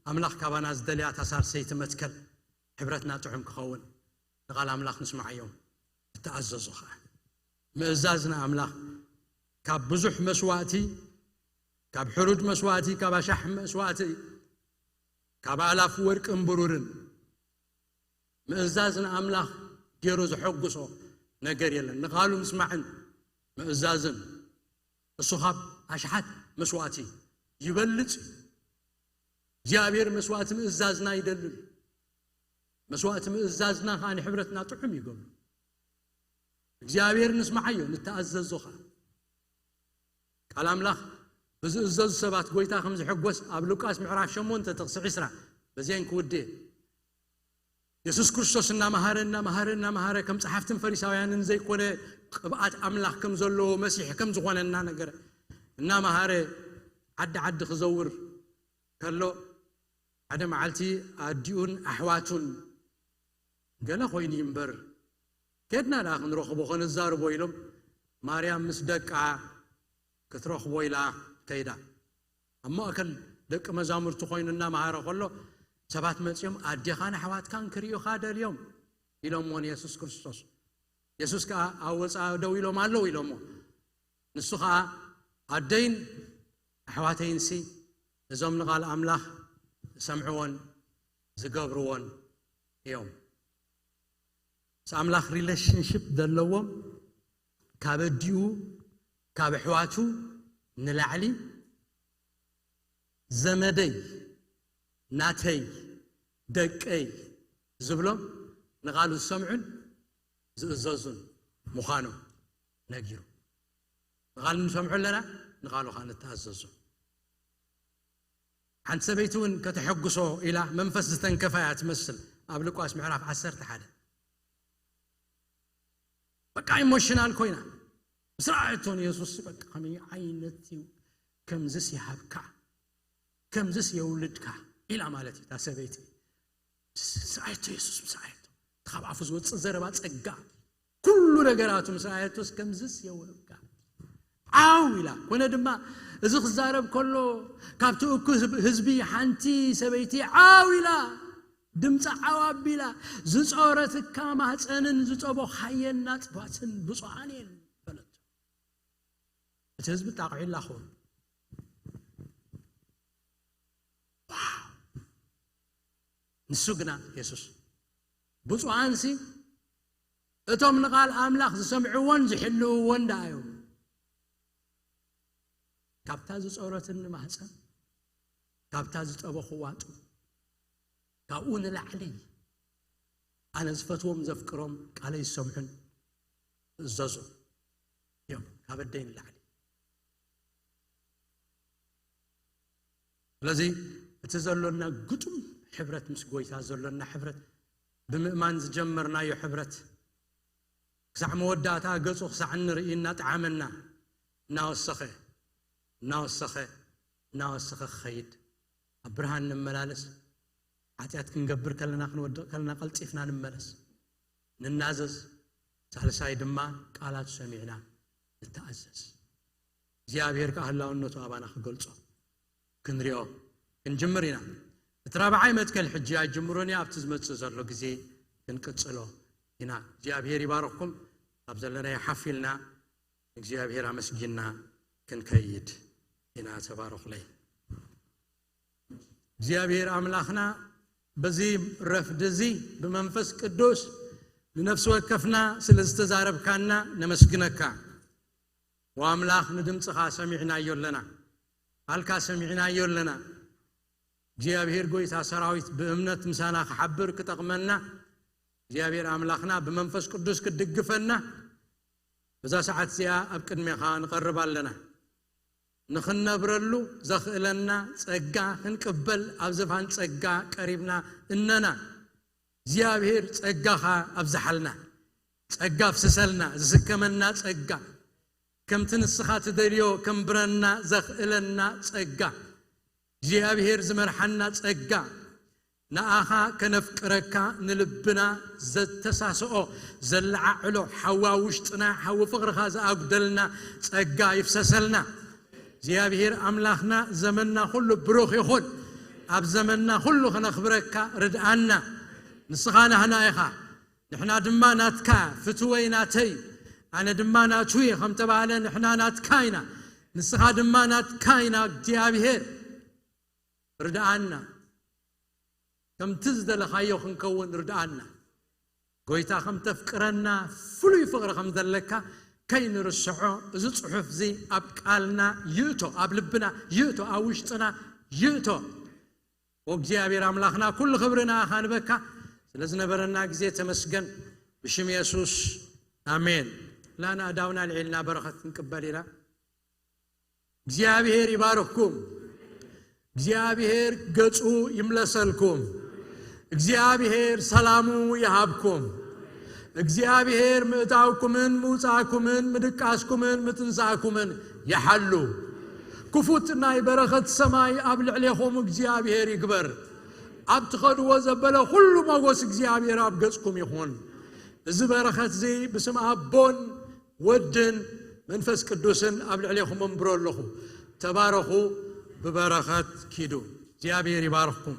ኣምላኽ ካባና ዝደልያ እታ ሳልሰይቲ መትከል፣ ሕብረትና ጥዑም ክኸውን፣ ንቓል ኣምላኽ ንስምዓዮ፣ ንተኣዘዞ ኸዓ። ምእዛዝ ንኣምላኽ፣ ካብ ብዙሕ መስዋእቲ፣ ካብ ሕሩድ መስዋእቲ፣ ካብ ኣሻሕ መስዋእቲ፣ ካብ ኣላፍ ወርቅን ብሩርን፣ ምእዛዝ ንኣምላኽ ገይሩ ዘሐጉሶ ነገር የለን። ንቓሉ ምስማዕን ምእዛዝን፣ እሱ ካብ ኣሽሓት መስዋእቲ ይበልጽ እዩ። እግዚኣብሔር መስዋእቲ ምእዛዝና ይደልን። መስዋእቲ ምእዛዝና ኸዓ ንሕብረትና ጥዑም ይገብሮ። እግዚኣብሔር ንስምዓዮ፣ ንተኣዘዞ ኸዓ። ቃል ኣምላኽ ብዝእዘዙ ሰባት ጎይታ ከም ዝሕጎስ ኣብ ሉቃስ ምዕራፍ ሸሞንተ ጥቕሲ ዕስራ፣ በዚአን ክውድእ። የሱስ ክርስቶስ እናመሃረ፣ እናመሃረ፣ እናመሃረ፣ ከም ጸሓፍትን ፈሪሳውያንን ዘይኮነ፣ ቅብኣት ኣምላኽ ከም ዘለዎ፣ መሲሕ ከም ዝኾነ እናነገረ፣ እናመሃረ፣ ዓዲ ዓዲ ክዘውር ከሎ፣ ሓደ መዓልቲ ኣዲኡን ኣሕዋቱን፣ "ገለ ኮይኑ እዩ እምበር፣ ኬድና ደኣ ክንረኽቦ፣ ከነዛርቦ" ኢሎም፣ ማርያም ምስ ደቃ ክትረኽቦ ኢላ ከይዳ። ኣብ ማእከል ደቂ መዛሙርቱ ኮይኑ እናመሃረ ከሎ፣ ሰባት መጺኦም፣ "ኣዴኻን ኣሕዋትካን ክርእዩኻ ደልዮም" ኢሎምዎ ንየሱስ ክርስቶስ። የሱስ ከኣ፣ "ኣብ ወጻኢ ደው ኢሎም ኣለዉ" ኢሎምዎ። ንሱ ኸኣ፣ "ኣደይን ኣሕዋተይንሲ፣ እዞም ንቓል ኣምላኽ ዝሰምዕዎን ዝገብርዎን እዮም።" ምስ ኣምላኽ ሪሌሽንሽፕ ዘለዎም፣ ካብ ኣዲኡ፣ ካብ ኣሕዋቱ ንላዕሊ፣ ዘመደይ፣ ናተይ፣ ደቀይ ዝብሎም፣ ንቓሉ ዝሰምዑን ዝእዘዙን ምዃኖም ነጊሩ። ንቓሉ ንሰምዖ ኣለና፣ ንቓሉ ኸዓ ንተኣዘዞ። ሓንቲ ሰበይቲ እውን ከተሐጉሶ ኢላ መንፈስ ዝተንከፋ እያ ትመስል። ኣብ ሉቃስ ምዕራፍ ዓሰርተ ሓደ፣ በቃ ኢሞሽናል ኮይና ምስ ረኣየቶ ንየሱስ፣ በቃ ከመይ ዓይነት እዩ፣ ከምዝስ ይሃብካ፣ ከምዝስ የውልድካ ኢላ ማለት እዩ እታ ሰበይቲ። ምስ ረኣየቶ፣ የሱስ ምስ ረኣየቶ፣ እቲ ካብ ኣፉ ዝወጽእ ዘረባ ጸጋ፣ ኩሉ ነገራቱ ምስ ረኣየቶስ፣ ከምዝስ የውህብካ። ዓው ኢላ። ኮነ ድማ፣ እዚ ክዛረብ ከሎ፣ ካብቲ እኩይ ህዝቢ ሓንቲ ሰበይቲ ዓው ኢላ፣ ድምጻ ዓው ኣቢላ፣ "ዝጾረትካ ማህጸንን ዝጠቦኻየን ናጽባትን ብፁዓን እየን" በለቶ። እቲ ህዝቢ ጣቕዒላ ኾን። ዋው! ንሱ ግና የሱስ፣ "ብፁዓንሲ እቶም ንቓል ኣምላኽ ዝሰምዕዎን ዝሕልውዎን ደኣ እዮም። ካብታ ዝጾረትኒ ማህጸን፣ ካብታ ዝጠበኽዋ ጡብ፣ ካብኡ ንላዕሊ ኣነ ዝፈትዎም ዘፍቅሮም ቃለይ ዝሰምዑን ዝእዘዙ እዮም፣ ካብ ኣደይ ንላዕሊ።" ስለዚ እቲ ዘሎና ግጡም ሕብረት፣ ምስ ጎይታ ዘሎና ሕብረት፣ ብምእማን ዝጀመርናዮ ሕብረት፣ ክሳዕ መወዳእታ ገጹ ክሳዕ እንርኢ እናጠዓመና፣ እናወሰኸ፣ እናወሰኸ፣ እናወሰኸ ክኸይድ፣ ኣብ ብርሃን ንመላለስ፣ ሓጢኣት ክንገብር ከለና፣ ክንወድቕ ከለና ቀልጢፍና ንመለስ፣ ንናዘዝ፣ ሳልሳይ ድማ ቃላቱ ሰሚዕና ንተኣዘዝ። እግዚኣብሔር ከኣ ህላውነቱ ኣባና ክገልጾ ክንሪኦ ክንጅምር ኢና። እቲ ራብዓይ መትከል ሕጂ ኣይጅምሮን እየ፣ ኣብቲ ዝመጽእ ዘሎ ግዜ ክንቅጽሎ ኢና። እግዚኣብሔር ይባርኽኩም። ካብ ዘለናዮ ሓፍ ኢልና እግዚኣብሔር ኣመስጊንና ክንከይድ ኢና። ተባረኹለይ። እግዚኣብሔር ኣምላኽና፣ በዚ ረፍዲ እዚ ብመንፈስ ቅዱስ ንነፍሲ ወከፍና ስለ ዝተዛረብካና ነመስግነካ። ወኣምላኽ፣ ንድምፅኻ ሰሚዕናዮ ኣለና፣ ቃልካ ሰሚዕናዮ ኣለና። እግዚኣብሔር ጐይታ ሰራዊት ብእምነት ምሳና ክሓብር ክጠቕመና እግዚኣብሔር ኣምላኽና ብመንፈስ ቅዱስ ክትድግፈና በዛ ሰዓት እዚኣ ኣብ ቅድሜኻ ንቐርብ ኣለና። ንኽንነብረሉ ዘኽእለና ጸጋ ክንቅበል ኣብ ዝፋን ጸጋ ቀሪብና እነና። እግዚኣብሔር ጸጋኻ ኣብዝሓልና፣ ጸጋ ኣፍስሰልና፣ ዝስከመና ጸጋ፣ ከምቲ ንስኻ ትደልዮ ከንብረና ዘኽእለና ጸጋ፣ እግዚኣብሔር ዝመርሓና ጸጋ፣ ንኣኻ ከነፍቅረካ ንልብና ዘተሳስኦ ዘለዓዕሎ ሓዋ ውሽጥና ሓዊ ፍቕርኻ ዝኣጉደልና ጸጋ ይፍሰሰልና። እግዚኣብሔር ኣምላኽና ዘመንና ኩሉ ብሩኽ ይኹን። ኣብ ዘመንና ኩሉ ከነኽብረካ ርድኣና። ንስኻ ናህና ኢኻ፣ ንሕና ድማ ናትካ። ፍትወይ ናተይ፣ ኣነ ድማ ናቱ እየ ከም ተባህለ፣ ንሕና ናትካ ኢና፣ ንስኻ ድማ ናትካ ኢና። እግዚኣብሔር ርድኣና፣ ከምቲ ዝደለኻዮ ክንከውን ርድኣና። ጎይታ ከም ተፍቅረና፣ ፍሉይ ፍቕሪ ከም ዘለካ ከይንርስዖ፣ እዚ ጽሑፍ እዚ ኣብ ቃልና ይእቶ፣ ኣብ ልብና ይእቶ፣ ኣብ ውሽጥና ይእቶ። ወእግዚኣብሔር ኣምላኽና ኩሉ ክብሪ ንኣኻ ንበካ። ስለ ዝነበረና ግዜ ተመስገን። ብሽም የሱስ ኣሜን። ላና ኣዳውና ልዒልና በረኸት ክንቅበል ኢና። እግዚኣብሔር ይባርኽኩም። እግዚኣብሔር ገጹ ይምለሰልኩም። እግዚኣብሔር ሰላሙ ይሃብኩም። እግዚኣብሔር ምእታውኩምን ምውጻእኩምን ምድቃስኩምን ምትንሳእኩምን ይሓሉ። ክፉት ናይ በረኸት ሰማይ ኣብ ልዕሌኹም እግዚኣብሔር ይግበር። ኣብ ትኸድዎ ዘበለ ኩሉ ሞጎስ እግዚኣብሔር ኣብ ገጽኩም ይኹን። እዚ በረኸት እዚ ብስም ኣቦን ወድን መንፈስ ቅዱስን ኣብ ልዕሌኹም እምብሮ ኣለኹ። ተባረኹ፣ ብበረኸት ኪዱ። እግዚኣብሔር ይባርኽኩም።